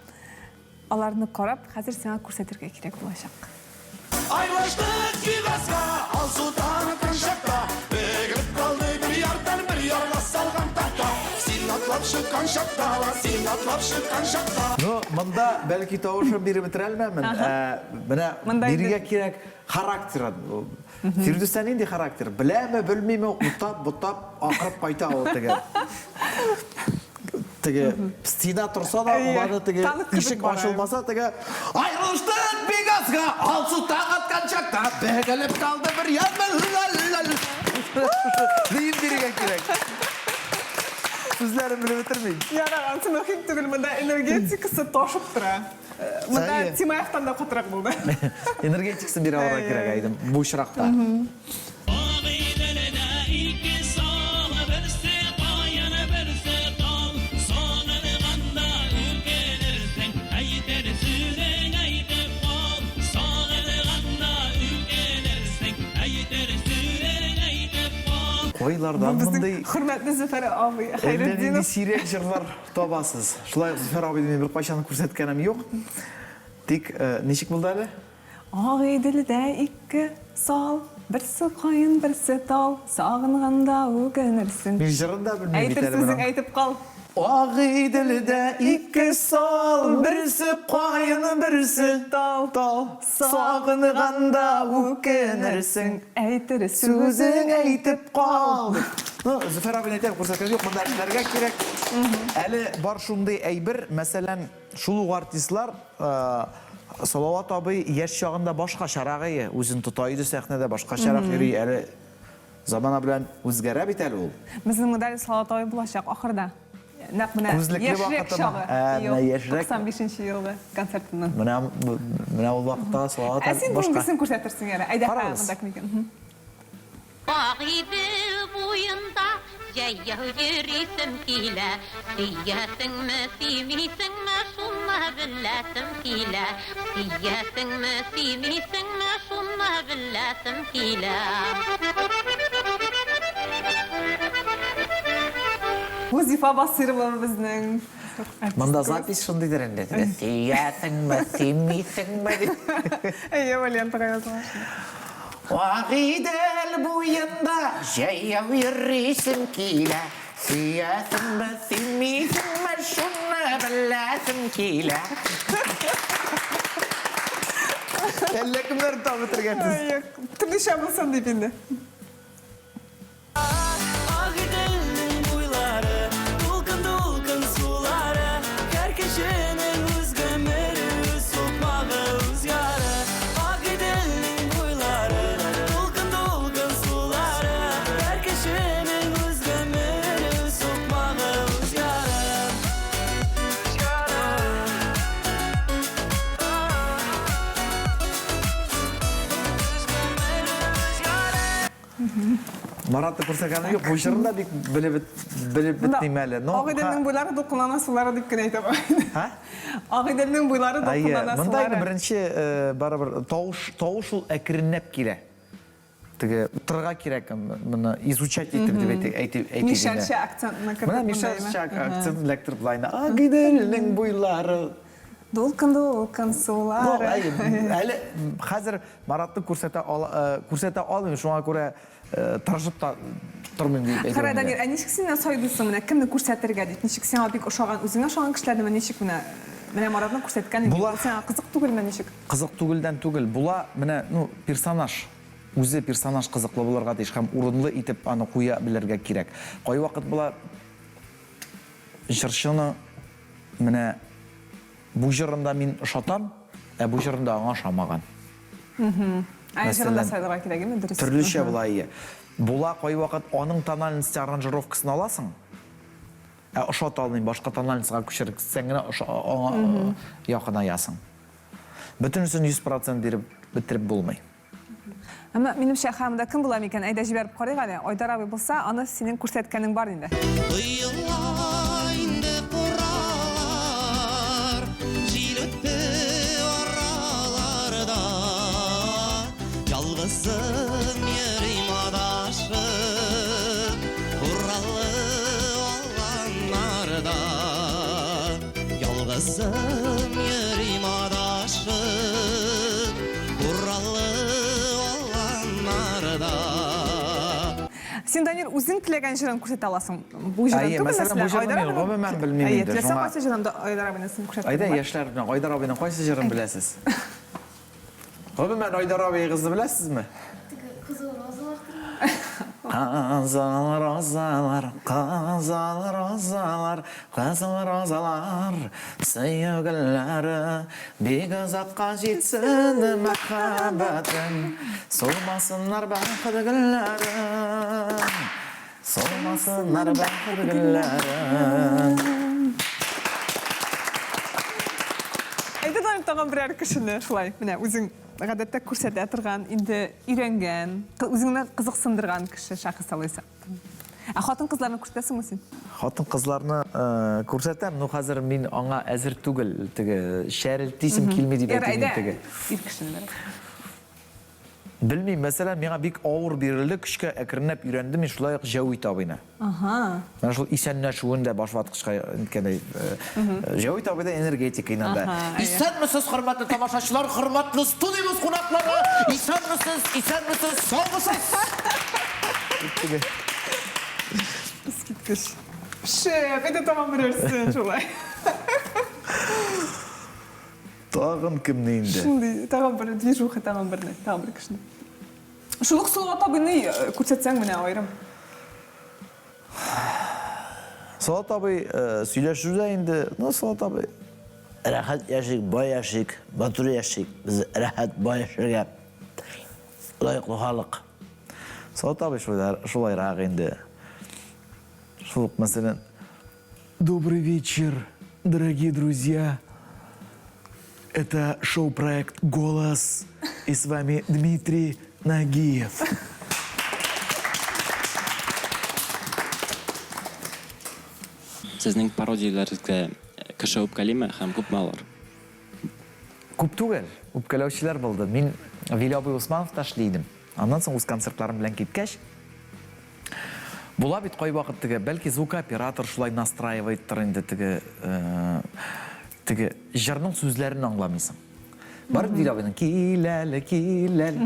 [SPEAKER 3] Аларны карап, хәзер сиңа күрсәтергә кирәк булачак.
[SPEAKER 8] Аерылыштык Пегаска, алсу таң аткан чакта, Бөгелеп калды бер ярдан бер ярга салган такта. Син атлап чыккан чакта ла, син атлап чыккан чакта.
[SPEAKER 2] Ну, монда бәлки тавышын биреп бетерә алмамын. Ә, менә бирергә кирәк характерын. Фирдүстә нинди характер? Беләме, белмиме, утап, ботап, акырып кайта ул теге. Теге стена торса да, уларны теге ишек ачылмаса, теге Аерылыштык Пегасга, алсу таң аткан чакта, бөгелеп калды бер язма. Диеп бирергә кирәк. Сүзләрен белеп бетермим.
[SPEAKER 3] Ярар, ансы мөһим түгел, монда энергетикасы ташып тора. Монда Тимаевтан да катырак булды.
[SPEAKER 2] Энергетикасын бирә алырга кирәк, әйдем, бу очракта. Кайлардан мондый
[SPEAKER 3] Хөрмәтле Зөфәр абый
[SPEAKER 2] Хәйретдинов. Әллә нинди сирәк җырлар табасыз. Шулай ук Зөфәр абыйны мин беркайчан күрсәткәнем юк. Тик ничек булды әле?
[SPEAKER 3] Агыйделдә ике сал, берсе каен, берсе тал, сагынганда үкенерсең.
[SPEAKER 2] Мин җырын да белмим бит
[SPEAKER 3] Әйтер
[SPEAKER 2] әле моның.
[SPEAKER 3] сүзең әйтеп кал.
[SPEAKER 2] Агыйделдә ике сал, берсе каен, берсе
[SPEAKER 3] тал,
[SPEAKER 2] тал, сагынганда үкенерсең.
[SPEAKER 3] Әйтер
[SPEAKER 2] сүзең әйтеп кал. Ну, Зөфәр абыйны әйтәм, күрсәткән юк, монда эшләргә кирәк. Әле бар шундый әйбер, мәсәлән, шул ук артистлар, Салават абый яшь чагында башкачарак ие, үзен тота иде сәхнәдә, башкачарак йөри, әле замана белән үзгәрә бит әле ул.
[SPEAKER 3] Безнең монда әле Салават абый булачак ахырда. Нәкъ менә
[SPEAKER 2] Күзлекле
[SPEAKER 3] яшьрәк
[SPEAKER 2] вакытымы?
[SPEAKER 3] чагы.
[SPEAKER 2] Ә, менә яшьрәк.
[SPEAKER 3] 95 нче елгы концертыннан.
[SPEAKER 2] Менә, менә ул вакытта Салават
[SPEAKER 3] Ә син
[SPEAKER 2] башка.
[SPEAKER 3] бүгенгесен күрсәтерсең әле. Әйдә,
[SPEAKER 2] Карагыз.
[SPEAKER 3] монда кем икән?
[SPEAKER 14] Агыйдел буенда җәяү йөрисем килә, Сөясеңме, сөймисеңме, шуны беләсем килә. Сөясеңме, сөймисеңме, шуны беләсем килә.
[SPEAKER 3] Бу Зифа Басыйрова безнең.
[SPEAKER 2] Монда запись шундыйдыр инде. Сөясеңме, сөймисеңме дип.
[SPEAKER 3] Әйе, бу лентага язылган шул.
[SPEAKER 2] Агыйдел буенда җәяү йөрисем килә, Сөясеңме, сөймисеңме, шуны беләсем килә. Әллә кемнәрне табып бетергәнсез.
[SPEAKER 3] Төрлечә булсын дип инде.
[SPEAKER 15] Агыйделнең буйлары, дулкын-дулкын сулары, һәр кешенең үз гомере, үз сукмагы, үз яры. Агыйделнең буйлары, дулкын-дулкын сулары, һәр кешенең үз гомере.
[SPEAKER 2] Маратны күрсәгәнем юк. Бу җырны да бик белеп белеп бетмим әле.
[SPEAKER 3] Но Агыйделнең буйлары дулкынлана сулары дип кенә әйтәм. Һа? Агыйделнең буйлары дулкынлана сулары.
[SPEAKER 2] Монда инде беренче э, барыбер тавыш тавыш ул әкренләп килә. Теге утырырга кирәк моны изучать итеп дип әйтик әйтик әйтик.
[SPEAKER 3] Мишәрчә акцентны
[SPEAKER 2] кертеп. Менә мишәрчә акцентны эләктереп былай Агыйделнең буйлары
[SPEAKER 3] Дулкын дулкын сулары.
[SPEAKER 2] Әле хәзер Маратны күрсәтә күрсәтә алмыйм, шуңа күрә тырышып та тормыйм дип әйтә.
[SPEAKER 3] Кара, Данир, ә ничек син менә сайлыйсың менә кемне күрсәтергә дип? Ничек сиңа бик ошаган, үзеңә ошаган кешеләрнеме ничек менә менә Маратны күрсәткән инде. Ул сиңа кызык түгелме ничек?
[SPEAKER 2] Кызык түгелдән түгел. Була менә, ну, персонаж. Үзе персонаж кызыклы булырга тиеш һәм урынлы итеп аны куя белергә кирәк. Кайвакыт була җырчыны Менә бу җырын да мин ошатам, ә бу җырын да аңа ошамаган.
[SPEAKER 3] Ә җырын да сайларга кирәк, әйме, дөрес.
[SPEAKER 2] Төрлечә була, әйе. Була кайвакыт аның тональности аранжировкасын аласың, ә ошата алмыйм, башка тональностька күчерсәң генә аңа якынаясың. Бөтенесен 100 процент биреп бетереп булмый.
[SPEAKER 3] Әмма, минемчә, хәмдә кем була микән? Әйдә җибәреп карыйк әле. Айдар абый булса, аны синең күрсәткәнең бар инде.
[SPEAKER 8] Коела инде куралар, Җил үтте араларда. Ялгызым йөрим адашып, Ураллы аланнарда. Ялгызым йөрим адашып, Ураллы аланнарда.
[SPEAKER 3] Син, Данир, үзең теләгән җырын күрсәтә аласың. Бу җырын
[SPEAKER 2] Әйе,
[SPEAKER 3] түгел,
[SPEAKER 2] мәсәлән, бу
[SPEAKER 3] мәсәлән,
[SPEAKER 2] җырны
[SPEAKER 3] Айдар
[SPEAKER 2] мин
[SPEAKER 3] абыйның.
[SPEAKER 2] гомумән белмим
[SPEAKER 3] Әйе,
[SPEAKER 2] инде,
[SPEAKER 3] теләсәң
[SPEAKER 2] шуңа.
[SPEAKER 3] кайсы җырын да Айдар абыйның син күрсәтеп
[SPEAKER 2] Әйдә,
[SPEAKER 3] була.
[SPEAKER 2] яшьләр белән Айдар абыйның кайсы җырын беләсез? Гомумән, Айдар абыегызны беләсезме?
[SPEAKER 11] Теге кызыл розалар дигән.
[SPEAKER 2] Кызыл розалар, кызыл розалар, кызыл розалар, сөю гөлләре, бик озакка җитсен мәхәббәтем, сулмасыннар бәхет гөлләре, сулмасыннар бәхет гөлләре.
[SPEAKER 3] Әйдә, Данил, тагын берәр кешене шулай, менә үзең гадәттә күрсәтә торган, инде өйрәнгән, үзеңне кызыксындырган кеше, шәхес алайса. Ә хатын-кызларны күрсәтәсеңме син?
[SPEAKER 2] Хатын-кызларны күрсәтәм, но хәзер мин аңа әзер түгел, теге чәрелтисем килми дип әйтим мин теге.
[SPEAKER 3] Ир кешене берәр.
[SPEAKER 2] Белмим, мәсәлән, миңа бик авыр бирелде, көчкә әкренләп өйрәндем мин шулай ук Җәвит абыйны.
[SPEAKER 3] Ага.
[SPEAKER 2] Менә шул исәнләшүен дә башваткычка әйткәндәй, Җәвит абый да энергетик инде. Исәнмесез, хөрмәтле тамашачылар, хөрмәтле студиябез кунаклары! Исәнмесез, исәнмесез, саумысыз! Теге.
[SPEAKER 3] Искиткеч. Шәп, әйдә тагын берәрсен шулай.
[SPEAKER 2] Тагын кемне инде?
[SPEAKER 3] Шундый, тагын бер движуха, тагын берне, тагын бер кешене. Шул ук Салават абыйны э, күрсәтсәң менә аерым.
[SPEAKER 2] Салават абый э, сөйләшү дә инде, ну, Салават абый.
[SPEAKER 16] Рәхәт яшик, бай яшик, матур яшик. Без рәхәт, бай яшәргә лаеклы халык.
[SPEAKER 2] Салават абый шулайрак инде. Шул ук, мәсәлән,
[SPEAKER 17] Добрый вечер, дорогие друзья. Это шоу-проект «Голос» и с вами Дмитрий Нагиев.
[SPEAKER 5] Сезнең пародияләрегезгә кеше үпкәлиме һәм күпме алар?
[SPEAKER 2] Күп түгел, үпкәләүчеләр булды. Мин Вил абый Усмановта эшли идем. Аннан соң үз концертларым белән киткәч, була бит кайвакыт теге, бәлки звукооператор шулай настраиваеттыр инде теге, теге җырның сүзләрен аңламыйсың. Бар Вил абыйның кил әле, кил әле.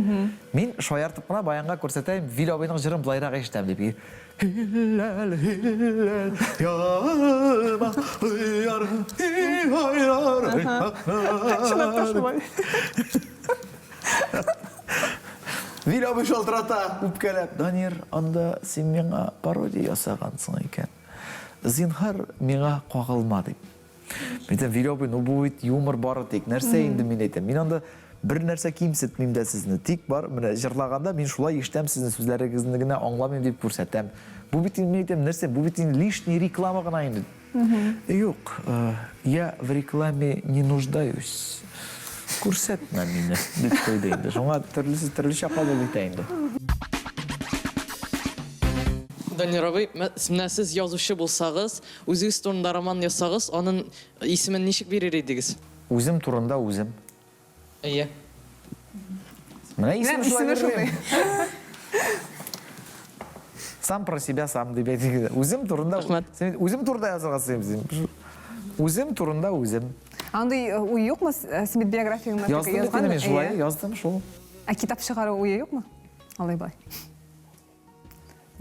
[SPEAKER 2] Мин шаяртып кына баянга күрсәтәм, Вил абыйның җырын былайрак ишетәм дип. Кил әле, кил әле, яныма,
[SPEAKER 3] Чынлап та шулай.
[SPEAKER 2] Вил абый шалтырата, үпкәләп. Данир, анда син миңа пародия ясагансың икән. Зинһар, миңа кагылма, дип. Мин әйтәм, Вил абый, ну бу бит юмор бары тик. Нәрсә инде мин әйтәм. Мин анда бер нәрсә кимсетмим дә сезне. Тик бар, менә җырлаганда мин шулай ишетәм сезнең сүзләрегезне генә аңламыйм дип күрсәтәм. Бу бит инде, мин әйтәм, нәрсә, бу бит инде лишний реклама гына инде. Юк, я в рекламе не нуждаюсь. Күрсәтмә мине, дип куйды инде. Шуңа төрлесе төрлечә кабул итә инде.
[SPEAKER 10] Данир абый, менә сез язучы булсагыз, үзегез турында роман язсагыз, анын исемен ничек бирер идегез?
[SPEAKER 2] Үзем турында үзем.
[SPEAKER 10] Әйе.
[SPEAKER 2] Менә исеме шулай бирелгән. Сам про себя сам дип әйтик. Үзем турында. Син үзем турында язырга син. Үзем турында үзем.
[SPEAKER 3] Андый э, уй юкмы? Э, син бит биографияңне
[SPEAKER 2] Яздым бит инде мин шулай, яздым шул.
[SPEAKER 3] Ә китап чыгару уе юкмы? Алай болай.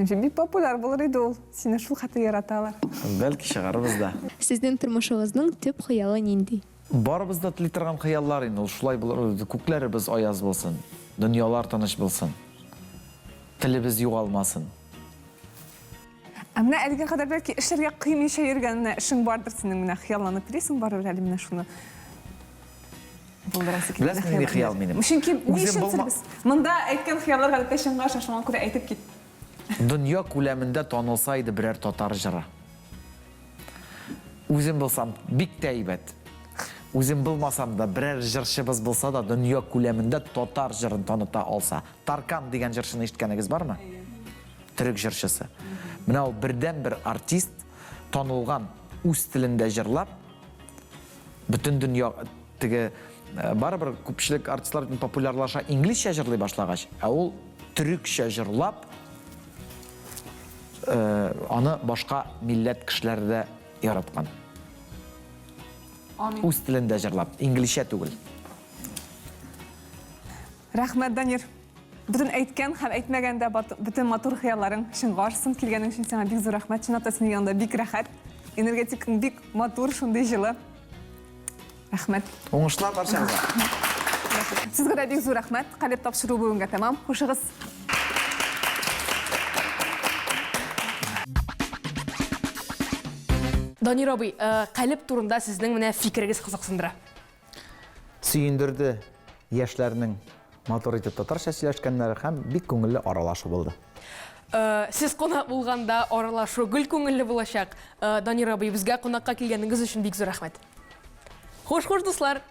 [SPEAKER 3] Минемчә, бик популяр булыр иде ул. Сине шул хәтле яраталар.
[SPEAKER 2] Бәлки чыгарырбыз да.
[SPEAKER 12] Сезнең тормышыгызның төп хыялы нинди?
[SPEAKER 2] Барыбыз да тели торган хыяллар инде ул шулай булыр, күкләребез аяз булсын, дөньялар тыныч булсын, телебез югалмасын.
[SPEAKER 3] Ә менә әлегә кадәр бәлки эшләргә кыймыйча йөргән менә эшең бардыр синең, менә хыялланып йөрисең барыбер әле менә шуны булдырасы килә.
[SPEAKER 2] Беләсеңме нинди хыял минем?
[SPEAKER 3] Чөнки ни өчен без монда әйткән хыяллар гадәттә чынга аша, шуңа күрә әйтеп кит.
[SPEAKER 2] Дөнья күләмендә танылса иде берәр татар җыры. Үзем булсам, бик тә әйбәт. Үзем булмасам да, берәр җырчыбыз булса да, дөнья күләмендә татар җырын таныта алса. Таркан дигән җырчыны ишеткәнегез бармы? Төрек җырчысы. Менә ул бердәнбер артист, танылган, үз телендә җырлап, бөтен дөнья теге э, барыбер күпчелек артистлар популярлаша инглизчә җырлый башлагач, ә ул төрекчә җырлап, Аны башка милләт кешеләре дә яраткан.
[SPEAKER 3] Амин.
[SPEAKER 2] Үз телендә җырлап, инглизчә түгел.
[SPEAKER 3] Рәхмәт, Данир. Бөтен әйткән һәм әйтмәгән дә бөтен матур хыялларың чынга ашсын. Килгәнең өчен сиңа бик зур рәхмәт. Чынлап та синең янында бик рәхәт. Энергетикаң бик матур, шундый җылы. Рәхмәт.
[SPEAKER 2] Уңышлар барчагызга.
[SPEAKER 3] Сезгә дә бик зур рәхмәт. Калеб тапшыру бүгенгә тәмам. Хушыгыз.
[SPEAKER 1] Данир абый, э, калеб турында сезнең менә фикерегез кызыксындыра.
[SPEAKER 2] Сөендерде яшьләрнең матур итеп татарча сөйләшкәннәре һәм бик күңелле аралашу булды.
[SPEAKER 1] Э, сез кунак булганда аралашу гел күңелле булачак. Э, Данир абый, безгә кунакка килгәнегез өчен бик зур рәхмәт. Хуш, хуш, дуслар!